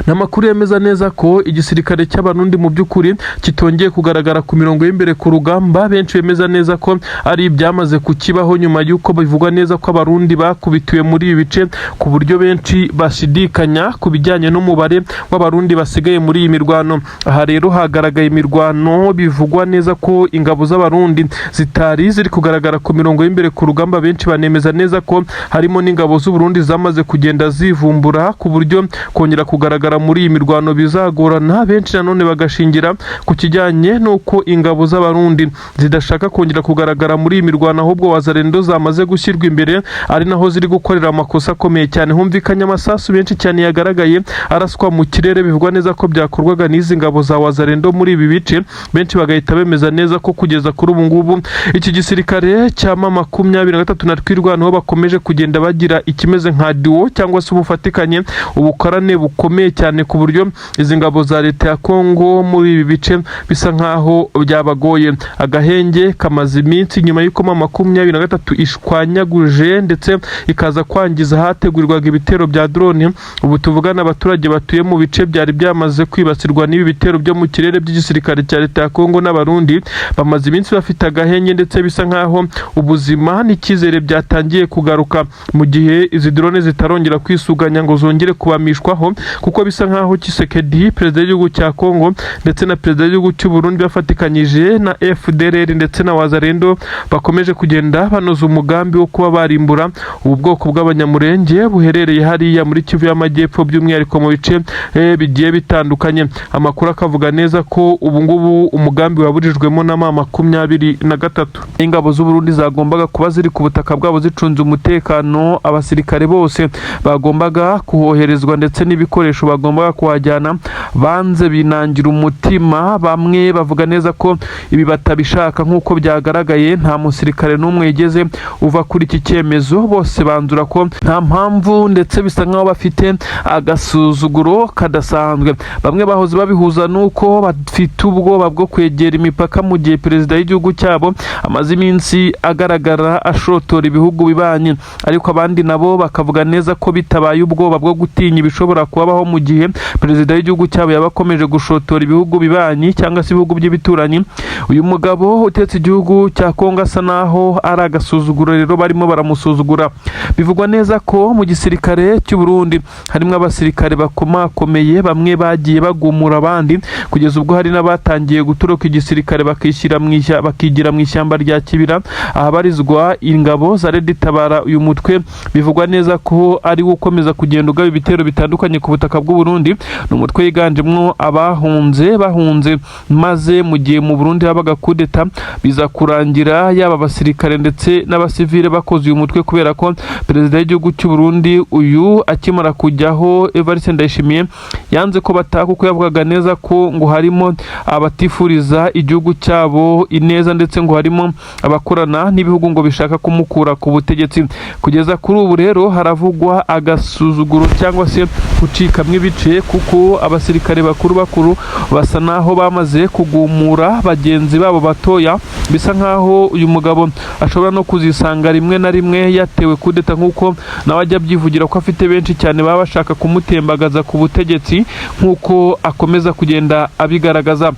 Ni amakuru yemeza neza ko igisirikare cy'Abarundi mu by'ukuri kitongeye kugaragara ku mirongo y'imbere ku rugamba. Benshi bemeza neza ko ari ibyamaze kukibaho nyuma y'uko bivugwa neza ko Abarundi bakubitiwe muri ibi bice, ku buryo benshi bashidikanya ku bijyanye n'umubare w'Abarundi basigaye muri iyi mirwano. Aha rero hagaragaye imirwano bivugwa neza ko ingabo z'Abarundi zitari ziri kugaragara ku mirongo y'imbere ku rugamba. Benshi banemeza neza ko harimo n'ingabo z'Uburundi zamaze kugenda zivumbura, ku buryo kongera kugaragara muri iyi mirwano bizagorana. Benshi nanone bagashingira ku kijyanye n'uko ingabo z'Abarundi zidashaka kongera kugaragara muri iyi mirwano, ahubwo Wazalendo zamaze gushyirwa imbere, ari naho ziri gukorera amakosa akomeye cyane. Humvikanye amasasu menshi cyane yagaragaye araswa mu kirere, bivugwa neza ko byakorwaga n'izi ngabo za Wazalendo muri ibi bice. Benshi bagahita bemeza neza ko kugeza kuri ubu ngubu iki gisirikare cya M23 na Twirwaneho bakomeje kugenda bagira ikimeze nka duo cyangwa se ubufatikanye, ubukorane bukomeye cyane, ku buryo izi ngabo za leta ya Kongo muri ibi bice bisa nkaho byabagoye. Agahenge kamaze iminsi nyuma y'uko M23 ishwanyaguje ndetse ikaza kwangiza ahategurirwaga ibitero bya drone. Ubu tuvugana, abaturage batuye mu bice byari byamaze kwibasirwa n'ibi bitero byo mu kirere by'igisirikare cya leta ya Kongo n'Abarundi bamaze iminsi bafite agahenge, ndetse bisa nkaho ubuzima n'icyizere byatangiye kugaruka mu gihe izi drone zitarongera kwisuganya ngo zongere kubamishwaho, kuko bisa nkaho Tshisekedi, perezida w'igihugu cya Kongo, ndetse na perezida w'igihugu cy'u Burundi bafatikanyije na FDLR ndetse na Wazalendo bakomeje kugenda banoza umugambi wo kuba barimbura ubu bwoko bw'Abanyamurenge buherereye hariya muri Kivu y'Amajyepfo, by'umwihariko mu bice bigiye bitandukanye. Amakuru akavuga neza ko ubu ngubu umugambi waburijwemo na M23. Ingabo z'u Burundi zagombaga kuba ziri ku butaka bwabo zicunze umutekano, abasirikare bose bagombaga kuhoherezwa ndetse n'ibikoresho. ibikoresho bagombaga kuhajyana banze binangira umutima. Bamwe bavuga neza ko ibi batabishaka. Nk'uko byagaragaye, nta musirikare n'umwe yigeze uva kuri iki cyemezo. Bose banzura ko nta mpamvu, ndetse bisa nk'aho bafite agasuzuguro kadasanzwe. Bamwe bahoze babihuza n'uko bafite ubwoba bwo kwegera imipaka mu gihe perezida w'igihugu cyabo amaze iminsi agaragara ashotora ibihugu bibanye, ariko abandi nabo bakavuga neza ko bitabaye ubwoba bwo gutinya ibishobora kubabaho mu gihe perezida w'igihugu cyabo yaba akomeje gushotora ibihugu bibanyi cyangwa se ibihugu by'ibituranyi. Uyu mugabo utetse igihugu cya Kongo asa naho ari agasuzuguro, rero barimo baramusuzugura. Bivugwa neza ko mu gisirikare cy'u Burundi harimo abasirikare bakomakomeye, bamwe bagiye bagumura abandi, kugeza ubwo hari n'abatangiye gutoroka igisirikare bakishyira mu bakigira mu ishyamba rya Kibira ahabarizwa ingabo za Red Tabara. Uyu mutwe bivugwa neza ko ari wo ukomeza kugenda ugaba ibitero bitandukanye ku butaka bw'u Burundi. Ni umutwe wiganjemo abahunze, bahunze maze mu gihe mu Burundi habaga kudeta, biza kurangira yaba abasirikare ndetse n'abasivile bakoze uyu mutwe, kubera ko perezida w'igihugu cy'u Burundi uyu akimara kujyaho, Evariste Ndayishimiye, yanze ko bataha, kuko yavugaga neza ko ngo harimo abatifuriza igihugu cyabo ineza, ndetse ngo harimo abakorana n'ibihugu ngo bishaka kumukura ku butegetsi. Kugeza kuri ubu rero haravugwa agasuzuguro cyangwa se gucikamwo ibice, kuko abasirikare bakuru bakuru basa naho bamaze kugumura bagenzi babo batoya. Bisa nkaho uyu mugabo ashobora no kuzisanga rimwe na rimwe yatewe kudeta, nk'uko nawe ajya abyivugira ko afite benshi cyane baba bashaka kumutembagaza ku butegetsi, nk'uko akomeza kugenda abigaragaza.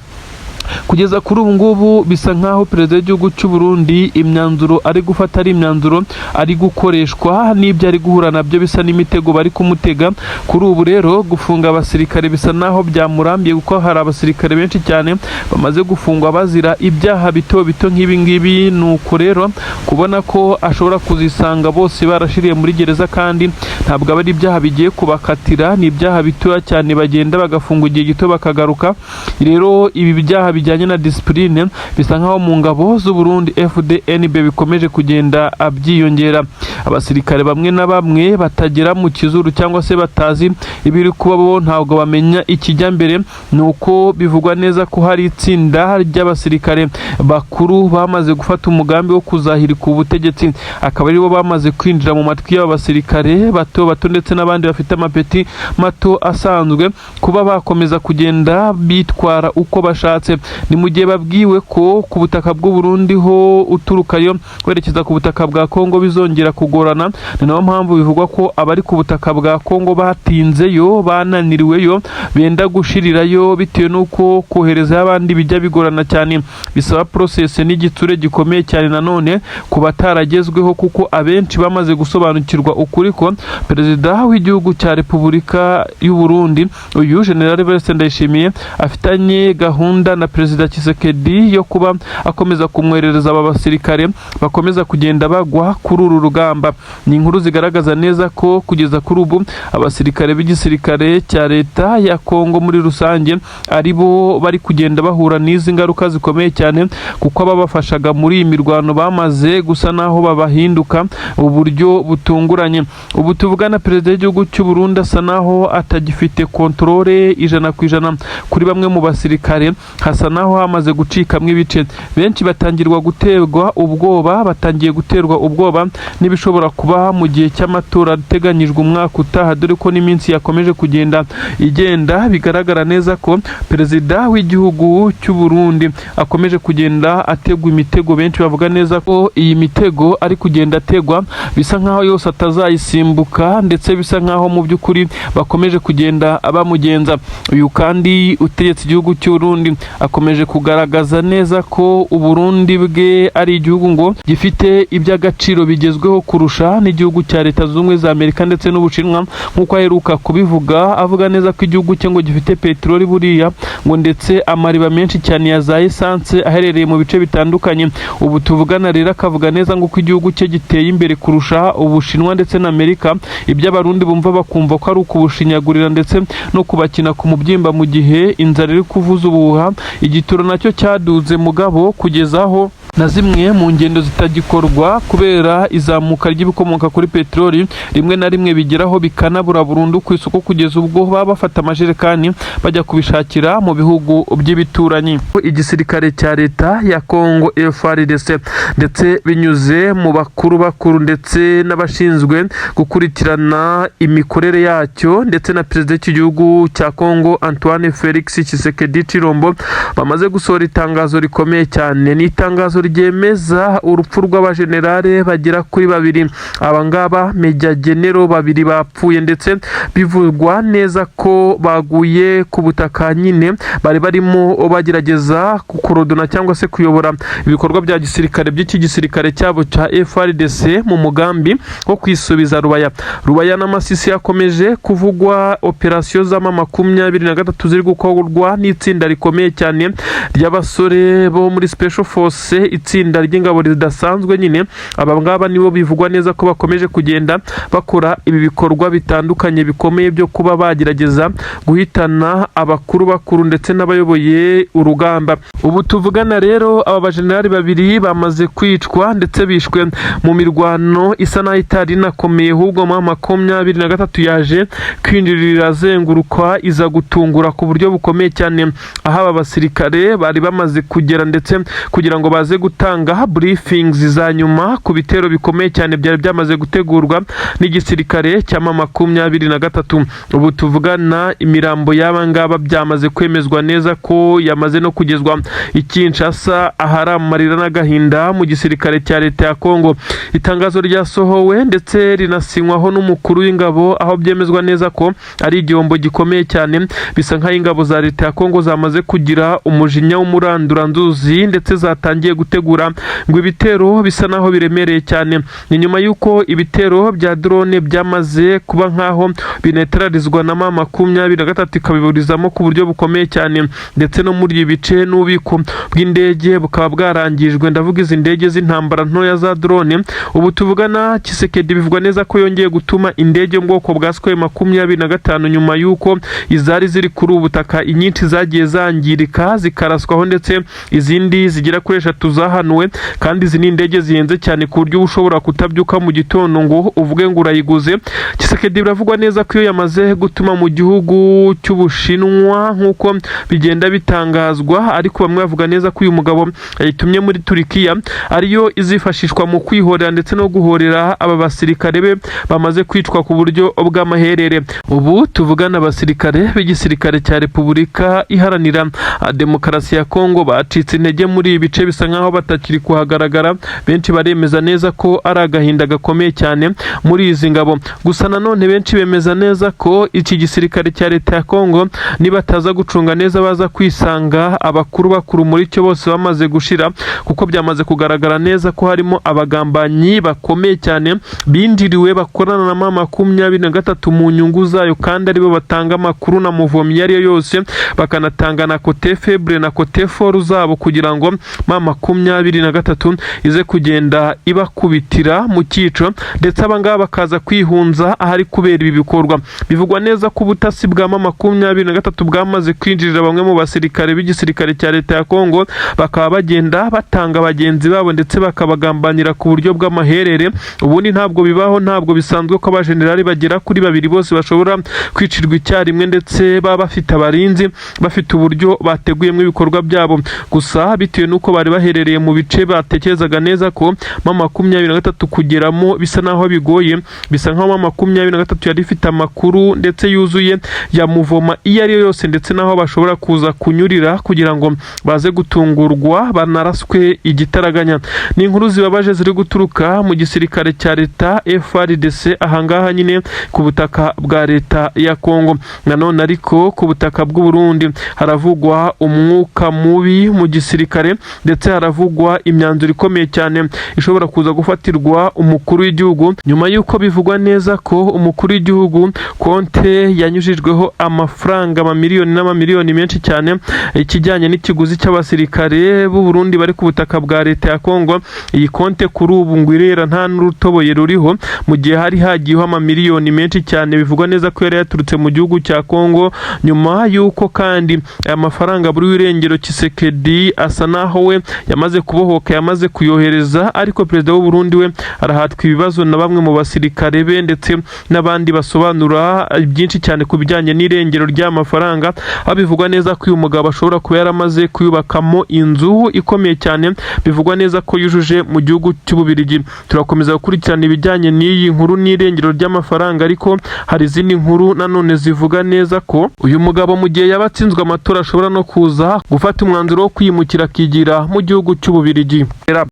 Kugeza kuri ubu ngubu bisa nkaho perezida w'igihugu cy'u Burundi imyanzuro ari gufata ari imyanzuro ari gukoreshwa n'ibyo ari guhura nabyo, bisa n'imitego bari kumutega. Kuri ubu rero gufunga abasirikare bisa naho byamurambiye, kuko hari abasirikare benshi cyane bamaze gufungwa bazira ibyaha bito bito nk'ibi ngibi. Nuko rero kubona ko ashobora kuzisanga bose barashiriye muri gereza, kandi ntabwo aba ari ibyaha bigiye kubakatira, ni ibyaha bitoya cyane, bagenda bagafungwa igihe gito bakagaruka. Rero ibi byaha bijyanye na discipline bisa nkaho mu ngabo z'u Burundi FDNB bikomeje kugenda byiyongera. Abasirikare bamwe na bamwe batagera mu kizuru cyangwa se batazi ibiri kuba, bo ntabwo bamenya ikijya mbere. Ni uko bivugwa neza ko hari itsinda ry'abasirikare bakuru bamaze gufata umugambi wo kuzahirika ubutegetsi, akaba aribo bamaze kwinjira mu matwi y'aba basirikare bato bato ndetse n'abandi bafite amapeti mato asanzwe, kuba bakomeza kugenda bitwara uko bashatse. Ni mu gihe babwiwe ko ku butaka bw'u Burundi ho uturukayo werekeza ku butaka bwa Kongo bizongera kugorana. Ni nayo mpamvu bivugwa ko abari ku butaka bwa Kongo batinzeyo, bananiriweyo, benda gushirirayo, bitewe n'uko koherezayo abandi bijya bigorana cyane, bisaba process n'igitsure gikomeye cyane nanone ku bataragezweho, kuko abenshi bamaze gusobanukirwa ukuri ko perezida w'igihugu cya Repubulika y'u Burundi uyu General Evariste Ndayishimiye afitanye gahunda na perezida Tshisekedi yo kuba akomeza kumwoherereza aba basirikare bakomeza kugenda bagwa kuri uru rugamba. Ni inkuru zigaragaza neza ko kugeza kuri ubu abasirikare b'igisirikare cya leta ya Kongo muri rusange ari bo bari kugenda bahura n'izi ngaruka zikomeye cyane, kuko ababafashaga muri iyi mirwano bamaze gusa naho babahinduka uburyo butunguranye. Ubu tuvugana, perezida w'igihugu cy'u Burundi asa naho atagifite contrôle 100% kuri bamwe mu basirikare, hasa naho hamaze gucikamo ibice. Benshi batangirwa guterwa ubwoba, batangiye guterwa ubwoba n'ibishobora kuba mu gihe cy'amatora ateganyijwe umwaka utaha, dore ko n'iminsi yakomeje kugenda igenda. Bigaragara neza ko perezida w'igihugu cy'u Burundi akomeje kugenda ategwa imitego. Benshi bavuga neza ko iyi mitego ari kugenda ategwa bisa nkaho yose atazayisimbuka, ndetse bisa nkaho mu by'ukuri bakomeje kugenda bamugenza. Uyu kandi utegetse igihugu cy'u Burundi akomeje kugaragaza neza ko Uburundi bwe ari igihugu ngo gifite iby'agaciro bigezweho kurusha n'igihugu cya Leta Zunze Ubumwe za Amerika ndetse n'Ubushinwa, nk'uko aheruka kubivuga, avuga neza ko igihugu cye ngo gifite peteroli buriya ngo ndetse amariba menshi cyane ya za essence aherereye mu bice bitandukanye. Ubu tuvugana rero akavuga neza ngo ko igihugu cye giteye imbere kurusha Ubushinwa ndetse na Amerika. Ibyo Abarundi bumva bakumva ko ari ukubushinyagurira ndetse no kubakina ku mubyimba mu gihe inzara iri kuvuza ubuhuha, igitoro nacyo cyaduze mugabo kugeza aho Na zimwe mu ngendo zitagikorwa kubera izamuka ry'ibikomoka kuri peteroli, rimwe na rimwe bigeraho bikanabura burundu ku isoko, kugeza ubwo baba bafata amajerekani bajya kubishakira mu bihugu by'ibituranyi. Igisirikare cya leta ya Congo FARDC, ndetse binyuze mu bakuru bakuru ndetse n'abashinzwe gukurikirana imikorere yacyo, ndetse na perezida w'igihugu cya Congo Antoine Felix Tshisekedi Tshilombo, bamaze gusohora itangazo rikomeye cyane. Ni itangazo ryemeza urupfu rw'abajenerale bagera kuri babiri. Aba ngaba Major General babiri bapfuye, ndetse bivugwa neza ko baguye ku butaka nyine bari barimo bagerageza kukorodona cyangwa se kuyobora ibikorwa bya gisirikare by'iki gisirikare cyabo cya FARDC mu mugambi wo kwisubiza Rubaya. Rubaya na Masisi yakomeje kuvugwa operasiyo z'ama 23 ziri gukorwa n'itsinda rikomeye cyane ry'abasore bo muri Special Force, itsinda ry'ingabo ridasanzwe nyine. Aba ngaba nibo bivugwa neza ko bakomeje kugenda bakora ibi bikorwa bitandukanye bikomeye byo kuba bagerageza guhitana abakuru bakuru ndetse n'abayoboye urugamba. Ubu tuvugana rero, aba bajenerali babiri bamaze kwicwa, ndetse bishwe mu mirwano isa n'aho itari inakomeye, ahubwo mu 23 yaje kwinjirira azenguruka, iza gutungura ku buryo bukomeye cyane aho aba basirikare bari bamaze kugera, ndetse kugira ngo baze gutanga briefings za nyuma ku bitero bikomeye cyane byari byamaze gutegurwa n'igisirikare cya ma 23. Ubu tuvugana, imirambo y'aba ngaba byamaze kwemezwa neza ko yamaze no kugezwa i Kinshasa, ahari amarira n'agahinda mu gisirikare cya leta ya Kongo. Itangazo ryasohowe ndetse rinasinywaho n'umukuru w'ingabo, aho byemezwa neza ko ari igihombo gikomeye cyane. Bisa nk'aho ingabo za leta ya Kongo zamaze kugira umujinya w'umuranduranzuzi, ndetse zatangiye gutegura ngo ibitero bisa naho biremereye cyane. Ni nyuma y'uko ibitero bya drone byamaze kuba nk'aho binetralizwa na ma 23, ikabiburizamo ku buryo bukomeye cyane, ndetse no muri ibi bice n'ububiko bw'indege bukaba bwarangijwe. Ndavuga izi ndege z'intambara ntoya za drone. Ubu tuvugana, Tshisekedi bivugwa neza ko yongeye gutuma indege yo mu bwoko bwa Sukhoi 25, nyuma y'uko izari ziri kuri ubu butaka inyinshi zagiye zangirika zikaraswaho, ndetse izindi zigera kuri eshatu zahanuwe. Kandi izi ni indege zihenze cyane, ku buryo uba ushobora kutabyuka mu gitondo ngo uvuge ngo urayiguze. Tshisekedi biravugwa neza ko iyo yamaze gutuma mu gihugu cy'Ubushinwa, nk'uko bigenda bitangazwa, ariko bamwe bavuga neza ko uyu mugabo yayitumye muri Turikiya, ariyo izifashishwa mu kwihorera ndetse no guhorera aba basirikare be bamaze kwicwa ku buryo bw'amaherere. Ubu tuvugana, abasirikare b'igisirikare cya Repubulika Iharanira Demokarasi ya Kongo bacitse intege muri ibi bice, bisa nkaho batakiri kuhagaragara. Benshi baremeza neza ko ari agahinda gakomeye cyane muri izi ngabo. Gusa nanone benshi bemeza neza ko iki gisirikare cya leta ya Kongo nibataza gucunga neza, baza kwisanga abakuru bakuru muri cyo bose bamaze gushira, kuko byamaze kugaragara neza ko harimo abagambanyi bakomeye cyane binjiriwe, bakorana na ma 23 mu nyungu zayo, kandi aribo batanga amakuru na mouvement iyo ari yo yose, bakanatanga na côté faible na côté fort zabo, kugira ngo ma 23 ize kugenda ibakubitira mu cyico, ndetse abangaba bakaza kwihunza ahari kubera ibi bikorwa. Bivugwa neza ko ubutasi bwa ma 23 bwamaze kwinjirira bamwe mu basirikare b'igisirikare cya leta ya Kongo, bakaba bagenda batanga bagenzi babo ndetse bakabagambanira ku buryo bw'amaherere. Ubundi ntabwo bibaho, ntabwo bisanzwe ko abajenerali bagera kuri babiri bose bashobora kwicirwa icyarimwe, ndetse baba bafite abarinzi, bafite uburyo bateguyemo ibikorwa byabo. Gusa bitewe n'uko bari baherereye mu bice batekerezaga neza ko ma 23 kugeramo bisa naho bigoye, bisa nkaho ma 23 yari ifite amakuru ndetse yuzuye ya mouvement iyo ari yo yose, ndetse n'aho bashobora kuza kunyurira kugira ngo baze gutungurwa banaraswe igitaraganya. Ni inkuru zibabaje ziri guturuka mu gisirikare cya leta FARDC, ahangaha nyine ku butaka bwa leta ya Kongo. Nanone ariko ku butaka bw'u Burundi haravugwa umwuka mubi mu gisirikare, ndetse haravugwa imyanzuro ikomeye cyane ishobora kuza gufatirwa umukuru w'igihugu, nyuma y'uko bivugwa neza ko umukuru w'igihugu konte yanyujijweho amafaranga amamiliyoni n'amamiliyoni menshi cyane, ikijyanye n'ikiguzi cy'abasirikare b'u Burundi bari ku butaka bwa leta ya Kongo. Iyi konte kuri ubu ngo irera, nta n'urutoboye ruriho, mu gihe hari hagiyeho amamiliyoni menshi cyane bivugwa neza ko yari yaturutse mu gihugu cya Kongo. Nyuma y'uko kandi aya mafaranga buri w'irengero, Tshisekedi asa naho we yamaze Yamaze kubohoka, yamaze kuyohereza, ariko perezida w'u Burundi we arahatwa ibibazo na bamwe mu basirikare be ndetse n'abandi basobanura byinshi cyane ku bijyanye n'irengero ry'amafaranga, aho bivugwa neza ko uyu mugabo ashobora kuba yaramaze kuyubakamo inzu ikomeye cyane, bivugwa neza ko yujuje mu gihugu cy'Ububirigi. Turakomeza gukurikirana ibijyanye n'iyi nkuru n'irengero ry'amafaranga, ariko hari izindi nkuru nanone zivuga neza ko uyu mugabo mu gihe yaba atsinzwe amatora ashobora no kuza gufata umwanzuro wo kwimukira akigira mu gihugu cy'Ububirigi.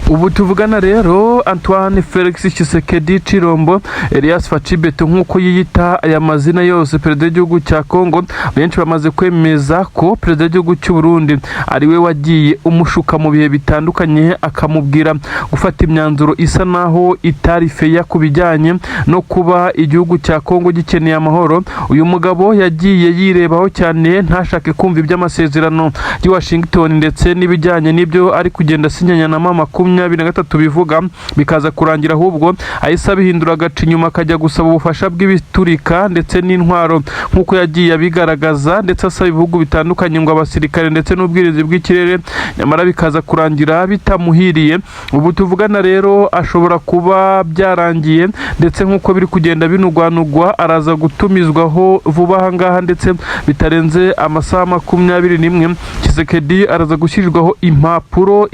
Ubu tuvugana rero, Antoine Felix Tshisekedi Tshilombo, Elias Fatshi Béton nk'uko yiyita aya mazina yose, perezida w'igihugu cya Congo, benshi bamaze kwemeza ko perezida w'igihugu cy'u Burundi ari we wagiye umushuka mu bihe bitandukanye, akamubwira gufata imyanzuro isa naho itari feya ku bijyanye no kuba igihugu cya Congo gikeneye amahoro. Uyu mugabo yagiye yirebaho cyane, ntashake kumva iby'amasezerano y'i Washington ndetse n'ibijyanye n'ibyo ari kugenda asinyanya na M23 bivuga, bikaza kurangira ahubwo ahise abihindura, agaca inyuma akajya gusaba ubufasha bw'ibiturika ndetse n'intwaro nk'uko yagiye abigaragaza, ndetse asaba ibihugu bitandukanye ngo abasirikare ndetse n'ubwirinzi bw'ikirere, nyamara bikaza kurangira bitamuhiriye. Ubu tuvugana rero ashobora kuba byarangiye, ndetse nk'uko biri kugenda binugwanugwa araza gutumizwaho vuba aha ngaha, ndetse bitarenze amasaha 21 Tshisekedi araza gushyirirwaho impapuro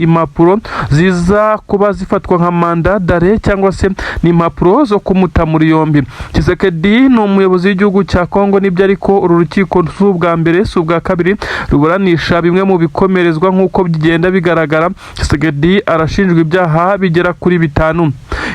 ziza kuba zifatwa nka mandat d'arrêt cyangwa se ni impapuro zo kumuta muri yombi. Tshisekedi ni umuyobozi w'igihugu cya Kongo nibyo, ariko uru rukiko si ubwa mbere, si ubwa kabiri ruburanisha bimwe mu bikomerezwa. Nk'uko bigenda bigaragara, Tshisekedi arashinjwa ibyaha bigera kuri bitanu: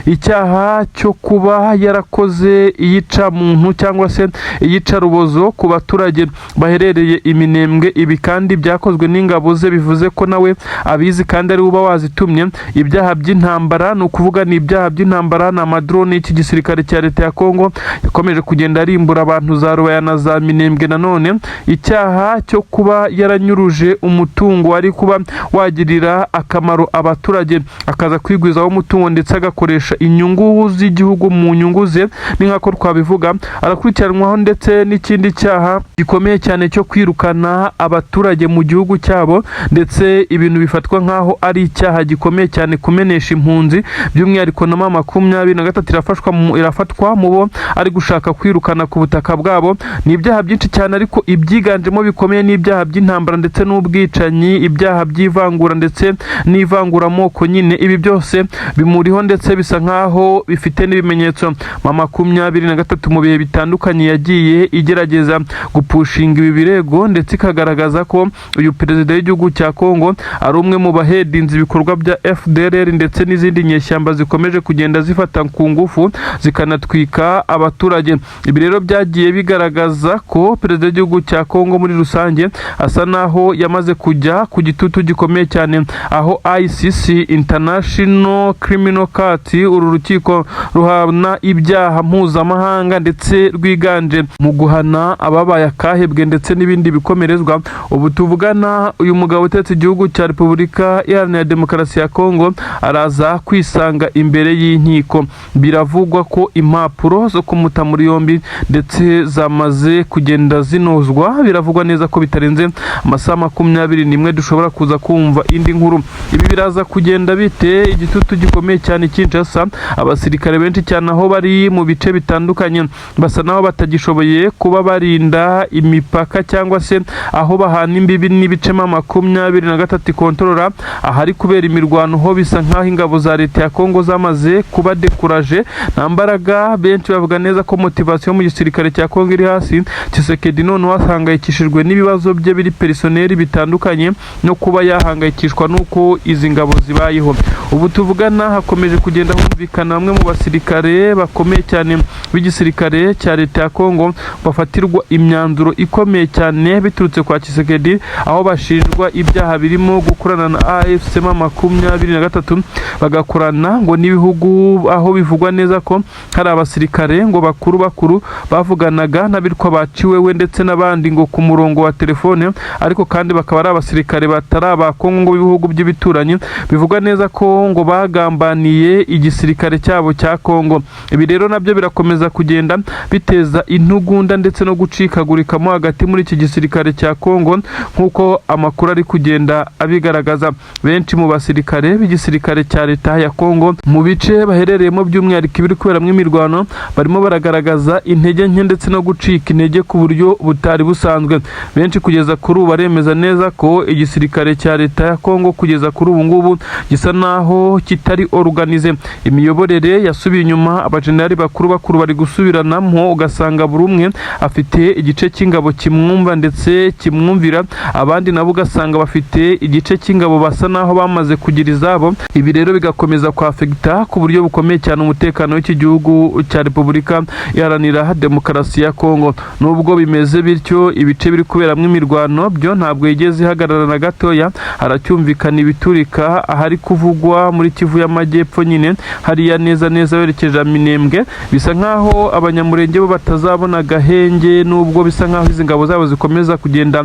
icyaha cyo kuba yarakoze iyicamuntu cyangwa se iyicarubozo ku baturage baherereye i Minembwe. Ibi kandi byakozwe n'ingabo ze, bivuze ko nawe abizi kandi ari we uba wazitumye. Ibyaha by'intambara, ni ukuvuga ni ibyaha by'intambara, ni amadrone y'iki gisirikare cya leta ya Kongo yakomeje kugenda arimbura abantu za Rubaya na za Minembwe. Nanone icyaha cyo kuba yaranyuruje umutungo wari kuba wagirira akamaro abaturage, akaza kwigwizaho umutungo ndetse agakoresha inyungu z'igihugu mu nyungu ze, ni nk'ako twabivuga. Arakurikiranwaho ndetse n'ikindi cyaha gikomeye cyane cyo kwirukana abaturage mu gihugu cyabo, ndetse ibintu bifatwa nk'aho ari icyaha gikomeye cyane, kumenesha impunzi. By'umwihariko na M23 irafatwa mu bo ari gushaka kwirukana ku butaka bwabo. Ni ibyaha byinshi cyane, ariko ibyiganjemo bikomeye ni ibyaha by'intambara ndetse n'ubwicanyi, ibyaha by'ivangura ndetse n'ivanguramoko nyine. Ibi byose bimuriho ndetse bisa nk'aho bifite n'ibimenyetso. M23 mu bihe bitandukanye yagiye igerageza gupushinga ibi birego, ndetse ikagaragaza ko uyu perezida w'igihugu cya Kongo ari umwe mu bahedinze ibikorwa bya FDLR ndetse n'izindi nyeshyamba zikomeje kugenda zifata ku ngufu zikanatwika abaturage. Ibi rero byagiye bigaragaza ko perezida w'igihugu cya Kongo muri rusange asa naho yamaze kujya ku gitutu gikomeye cyane, aho ICC, International Criminal Court, uru rukiko ruhana ibyaha mpuzamahanga ndetse rwiganje mu guhana ababaye akahebwe ndetse n'ibindi bikomerezwa. Ubu tuvugana, uyu mugabo utetse igihugu cya Repubulika Iharanira Demokarasi ya Kongo araza kwisanga imbere y'inkiko. Biravugwa ko impapuro zo kumuta muri yombi ndetse zamaze kugenda zinozwa. Biravugwa neza ko bitarenze amasaha 21 dushobora kuza kumva indi nkuru. Ibi biraza kugenda bite? Igitutu gikomeye cyane Kinshasa, abasirikare benshi cyane aho bari mu bice bitandukanye basa naho batagishoboye kuba barinda imipaka cyangwa se aho bahana imbibi n'ibice M23 ikontorora. Ahari kubera imirwano ho bisa nk'aho ingabo za leta ya Kongo zamaze kuba découragé, nta mbaraga. Benshi bavuga neza ko motivation mu gisirikare cya Kongo iri hasi. Tshisekedi noneho ahangayikishijwe n'ibibazo bye biri personnel bitandukanye no kuba yahangayikishwa n'uko izi ngabo zibayeho. Ubu tuvugana hakomeje kugenda humvikana bamwe mu basirikare bakomeye cyane b'igisirikare cya leta ya Kongo bafatirwa imyanzuro ikomeye cyane biturutse kwa Tshisekedi, aho bashinjwa ibyaha birimo gukorana na AFC M23, bagakorana ngo n'ibihugu, aho bivugwa neza ko hari abasirikare ngo bakuru bakuru bavuganaga n'abitwa baciwewe ndetse n'abandi ngo ku murongo wa telefone, ariko kandi bakaba ari abasirikare batari aba Kongo ngo b'ibihugu by'ibituranyi. Bivugwa neza ko ngo bagambaniye igisirikare. gisirikare cyabo cya Kongo. Ibi rero nabyo birakomeza kugenda biteza intugunda ndetse no gucikagurikamo hagati muri iki gisirikare cya Kongo, nk'uko amakuru ari kugenda abigaragaza. Benshi mu basirikare b'igisirikare cya leta ya Kongo mu bice baherereyemo, by'umwihariko ibiri kuberamo imirwano, barimo baragaragaza intege nke ndetse no gucika intege ku buryo butari busanzwe. Benshi kugeza kuri ubu baremeza neza ko igisirikare cya leta ya Kongo kugeza kuri ubu ngubu gisa naho kitari organisé. Imiyoborere yasubiye inyuma, abajenerali bakuru bakuru bari gusubiranamo, ugasanga buri umwe afite igice cy'ingabo kimwumva ndetse kimwumvira, abandi nabo ugasanga bafite igice cy'ingabo basa naho bamaze kugira izabo. Ibi rero bigakomeza kwafekita ku buryo bukomeye cyane umutekano w'iki gihugu cya Repubulika Iharanira Demokarasi ya Kongo. Nubwo bimeze bityo, ibice biri kuberamo imirwano byo ntabwo yigeze ihagarara na gatoya. Haracyumvikana ibiturika ahari kuvugwa muri Kivu y'Amajyepfo nyine, hariya neza neza werekeje Minembwe. Bisa nkaho Abanyamurenge bo batazabona agahenge, nubwo bisa nkaho izi ngabo zabo zikomeza kugenda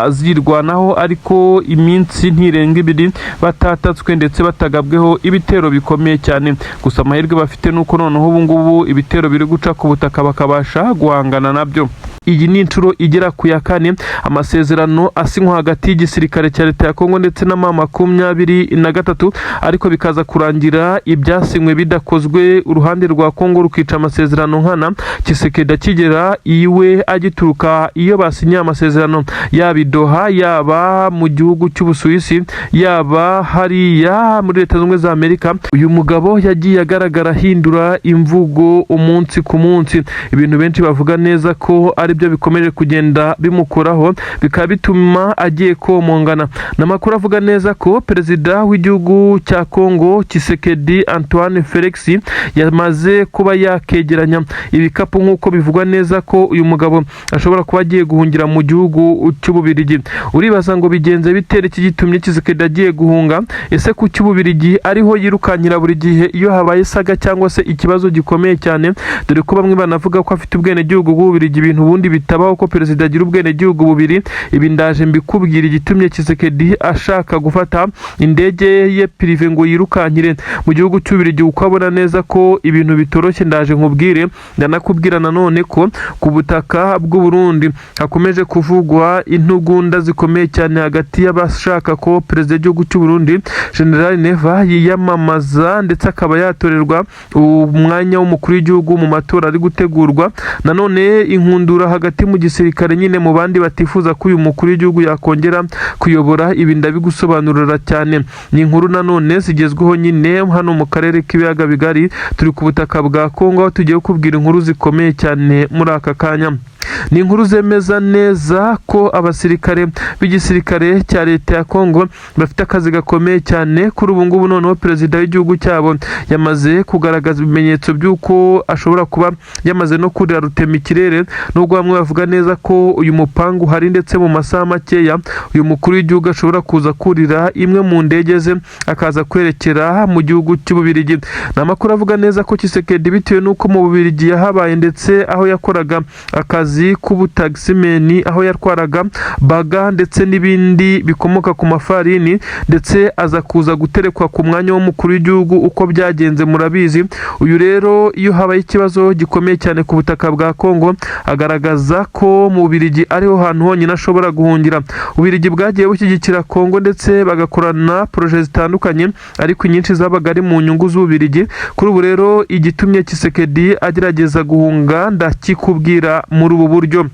zirwanaho, ariko iminsi ntirenga 2 batatatswe ndetse batagabweho ibitero bikomeye cyane. Gusa amahirwe bafite nuko noneho ubu ngubu ibitero biri guca ku butaka, bakabasha guhangana nabyo. Iyi ni inshuro igera ku ya kane amasezerano asinywa hagati y'igisirikare cya leta ya Kongo ndetse na M23, ariko bikaza kurangira ibyasinywe bidakozwe, uruhande rwa Kongo rukica amasezerano nkana. Tshisekedi akigera iwe, agituruka iyo basinyiye amasezerano, yaba i Doha, yaba mu gihugu cy'Ubusuwisi, yaba hariya muri Leta Zunze Ubumwe za Amerika, uyu mugabo yagiye agaragara ahindura imvugo umunsi ku munsi, ibintu benshi bavuga neza ko ari byo bikomeje kugenda bimukoraho, bikaba bituma agiye komongana. Ni amakuru avuga neza ko perezida w'igihugu cya Kongo Tshisekedi Antoine Felix yamaze kuba yakegeranya ibikapu, nk'uko bivugwa neza ko uyu mugabo ashobora kuba agiye guhungira mu gihugu cy'Ububirigi. Uribaza ngo bigenze bitera iki gitumye Tshisekedi agiye guhunga? Ese ku cy'Ububirigi ariho yirukankira buri gihe iyo habaye saga cyangwa se ikibazo gikomeye cyane, dore ko bamwe banavuga ko afite ubwenegihugu bw'Ububirigi, ibintu ubundi bitabaho ko perezida agira ubwenegihugu bubiri. Ibi ndaje mbikubwira, igitumye Tshisekedi ashaka gufata indege ye privé ngo yirukankire mu gihugu cy'Ububirigi kuko abona neza ko ibintu bitoroshye. Ndaje nkubwire. Ndanakubwira nanone ko ku butaka bw'u Burundi hakomeje kuvugwa intugunda zikomeye cyane hagati y'abashaka ko perezida w'igihugu cy'u Burundi General Neva yiyamamaza ndetse akaba yatorerwa umwanya w'umukuru w'igihugu mu matora ari gutegurwa. Nanone inkundura hagati mu gisirikare nyine, mu bandi batifuza ko uyu mukuru w'igihugu yakongera kuyobora. Ibi ndabigusobanurira cyane. Ni inkuru nanone zigezweho nyine hano mu karere k'ibiyaga bigari. Turi ku butaka bwa Kongo, aho tugiye kubwira inkuru zikomeye cyane muri aka kanya. Ni inkuru zemeza neza ko abasirikare b'igisirikare cya leta ya Kongo bafite akazi gakomeye cyane kuri ubu ngubu. Noneho perezida w'igihugu cyabo yamaze kugaragaza ibimenyetso by'uko ashobora kuba yamaze no kurira rutema ikirere, nubwo bamwe bavuga neza ko uyu mupangu uhari, ndetse mu masaha makeya uyu mukuru w'igihugu ashobora kuza kurira imwe mu ndege ze akaza kwerekera mu gihugu cy'Ububirigi. Ni amakuru avuga neza ko Tshisekedi, bitewe n'uko mu Bubirigi yahabaye ndetse aho yakoraga akazi k'ubutagisimeni, aho yatwaraga baga ndetse n'ibindi bikomoka ku mafarini, ndetse aza kuza guterekwa ku mwanya w'umukuru w'igihugu, uko byagenze murabizi. Uyu rero iyo habaye ikibazo gikomeye cyane ku butaka bwa Kongo, agaragaza ko mu Bubirigi ariho hantu honyine ashobora guhungira. Ububirigi bwagiye bushyigikira Kongo ndetse bagakorana projets zitandukanye, ariko inyinshi zabaga ari mu nyungu z'Ububirigi. Kuri ubu rero igitumye Tshisekedi agerageza guhunga ndakikubwira muri ubu buryo.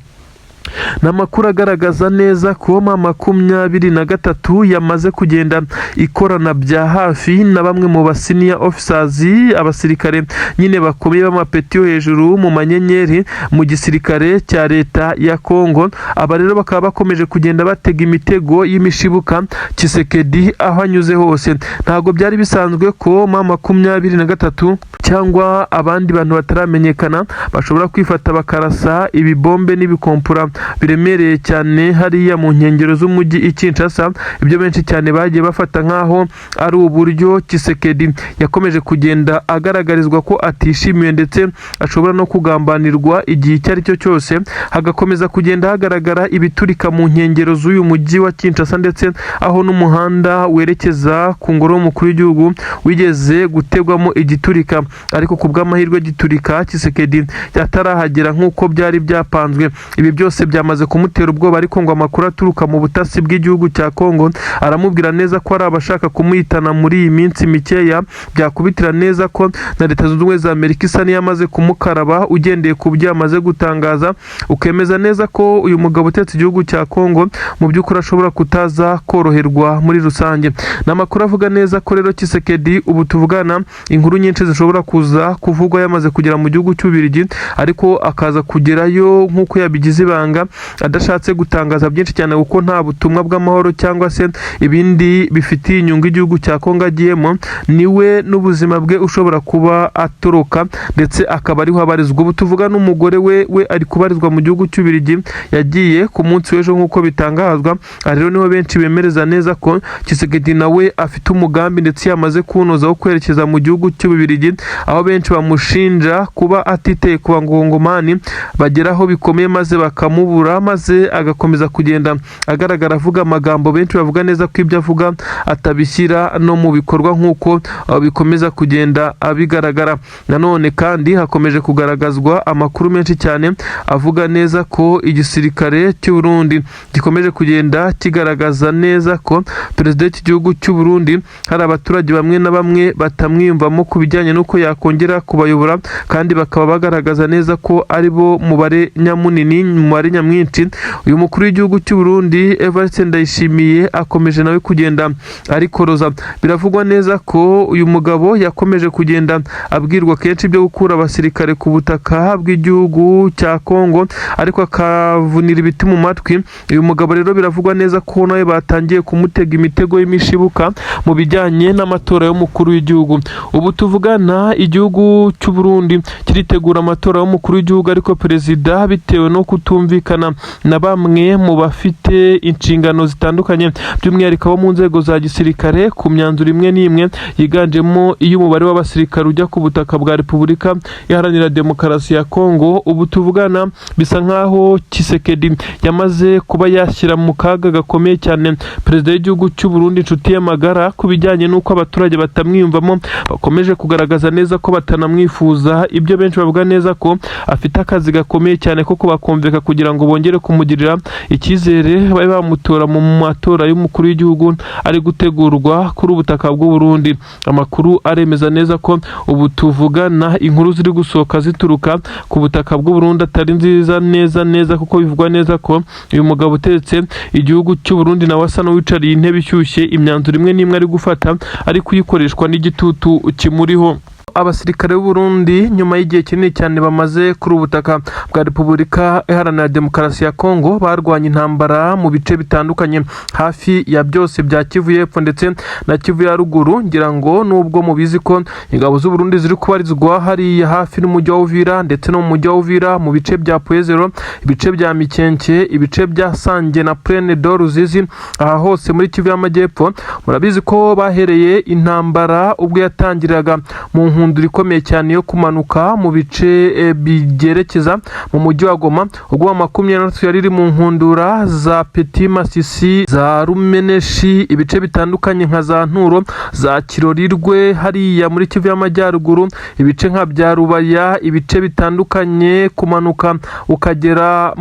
Ni amakuru agaragaza neza ko M23 yamaze kugenda ikorana bya hafi na bamwe mu ba senior officers, abasirikare nyine bakomeye b'amapeti yo hejuru mu manyenyeri mu gisirikare cya leta ya Kongo. Aba rero bakaba bakomeje kugenda batega imitego y'imishibuka Tshisekedi aho anyuze hose. Ntabwo byari bisanzwe ko M23 cyangwa abandi bantu bataramenyekana bashobora kwifata bakarasa ibibombe n'ibikompura biremereye cyane hariya mu nkengero z'umujyi i Kinshasa. Ibyo benshi cyane bagiye bafata nk'aho ari uburyo Tshisekedi yakomeje kugenda agaragarizwa ko atishimiwe ndetse ashobora no kugambanirwa igihe icyo ari cyo cyose. Hagakomeza kugenda hagaragara ibiturika mu nkengero z'uyu mujyi wa Kinshasa, ndetse aho n'umuhanda werekeza ku ngoro y'umukuru w'igihugu wigeze gutegwamo igiturika, ariko ku bw'amahirwe giturika Tshisekedi atarahagera nk'uko byari byapanzwe. Ibi byose byamaze kumutera ubwoba, ariko ngo amakuru aturuka mu butasi bw'igihugu cya Kongo aramubwira neza ko ari abashaka kumuhitana muri iyi minsi mikeya. Byakubitira neza ko na Leta Zunze Ubumwe za Amerika isa n'iyamaze kumukaraba, ugendeye ku byo yamaze gutangaza, ukemeza neza ko uyu mugabo utetse igihugu cya Kongo mu by'ukuri ashobora kutaza koroherwa muri rusange. Ni amakuru avuga neza ko rero Tshisekedi ubu tuvugana inkuru nyinshi zishobora kuza kuvugwa yamaze kugera mu gihugu cy'Ububiligi, ariko akaza kugerayo nk'uko yabigize ibanga, adashatse gutangaza byinshi cyane, kuko nta butumwa bw'amahoro cyangwa se ibindi bifitiye inyungu igihugu cya Kongo agiyemo. Niwe n'ubuzima bwe ushobora kuba atoroka, ndetse akaba ariho abarizwa ubu tuvuga. N'umugore we ari kubarizwa mu gihugu cy'Ububiligi, yagiye ku munsi w'ejo nk'uko bitangazwa. Aha rero niho benshi bemereza neza ko Tshisekedi nawe afite umugambi ndetse yamaze kuwunoza wo kwerekeza mu gihugu cy'Ububiligi, aho benshi bamushinja kuba atiteye ku bangongomani bageraho bikomeye maze bakamubura, maze agakomeza kugenda agaragara avuga amagambo benshi bavuga neza ko ibyo avuga atabishyira no mu bikorwa nk'uko bikomeza kugenda bigaragara. Nanone kandi hakomeje kugaragazwa amakuru menshi cyane avuga neza ko igisirikare cy'u Burundi gikomeje kugenda kigaragaza neza ko perezida w'iki gihugu cy'u Burundi hari abaturage bamwe na bamwe batamwiyumvamo ku bijyanye n'uko yakongera kubayobora, kandi bakaba bagaragaza neza ko ari bo mubare nyamunini, mubare nyamwinshi. Uyu mukuru w'igihugu cy'u Burundi Evariste Ndayishimiye akomeje nawe kugenda arikoroza. Biravugwa neza ko uyu mugabo yakomeje kugenda abwirwa kenshi ibyo gukura abasirikare ku butaka bw'igihugu cya Kongo, ariko akavunira ibiti mu matwi. Uyu mugabo rero biravugwa neza ko nawe batangiye kumutega imitego y'imishibuka mu bijyanye n'amatora y'umukuru w'igihugu. Ubu tuvugana igihugu cy'u Burundi kiritegura amatora y'umukuru w'igihugu, ariko perezida bitewe no kutumvikana na bamwe mu bafite inshingano zitandukanye, by'umwihariko abo mu nzego za gisirikare, ku myanzuro imwe n'imwe yiganjemo iy'umubare w'abasirikare ujya ku butaka bwa Repubulika Iharanira Demokarasi ya Kongo, ubu tuvugana bisa nkaho Tshisekedi yamaze kuba yashyira mu kaga gakomeye cyane perezida w'igihugu cy'u Burundi, inshuti ye magara, ku bijyanye n'uko abaturage batamwiyumvamo, bakomeje kugaragaza neza ko batanamwifuza. Ibyo benshi bavuga neza ko afite akazi gakomeye cyane ko kubakumvika kugira ngo bongere kumugirira icyizere, babe bamutora mu matora y'umukuru w'igihugu ari gutegurwa kuri ubutaka bw'u Burundi. Amakuru aremeza neza ko ubu tuvugana inkuru ziri gusohoka zituruka ku butaka bw'u Burundi atari nziza neza neza, kuko bivugwa neza ko uyu mugabo utetse igihugu cy'u Burundi nawe asa n'uwicariye intebe ishyushye, imyanzuro imwe n'imwe ari gufata ari kuyikoreshwa n'igitutu kimuriho. Abasirikare b'u Burundi, nyuma y'igihe kinini cyane bamaze kuri ubu butaka bwa Repubulika Iharanira Demokarasi ya Kongo, barwanya intambara mu bice bitandukanye hafi ya byose bya Kivu y'Epfo ndetse na Kivu ya Ruguru. Ngira ngo nubwo mubizi ko ingabo z'u Burundi ziri kubarizwa hariya hafi n'umujyi wa Uvira ndetse no mu mujyi wa Uvira, mu bice bya Pwezero, ibice bya Mikenke, ibice bya Sange na Plaine de Ruzizi, aha hose muri Kivu y'Amajyepfo, murabizi ko bahereye intambara ubwo yatangiraga mu nkundura ikomeye cyane yo kumanuka mu bice byerekeza mu mujyi wa Goma, ubwo 23 yari iri mu nkundura za Petit Masisi, za Rumeneshi, ibice bitandukanye nka za Nturo, za Kirorirwe hariya muri Kivu y'Amajyaruguru, ibice nka bya Rubaya, ibice bitandukanye kumanuka ukagera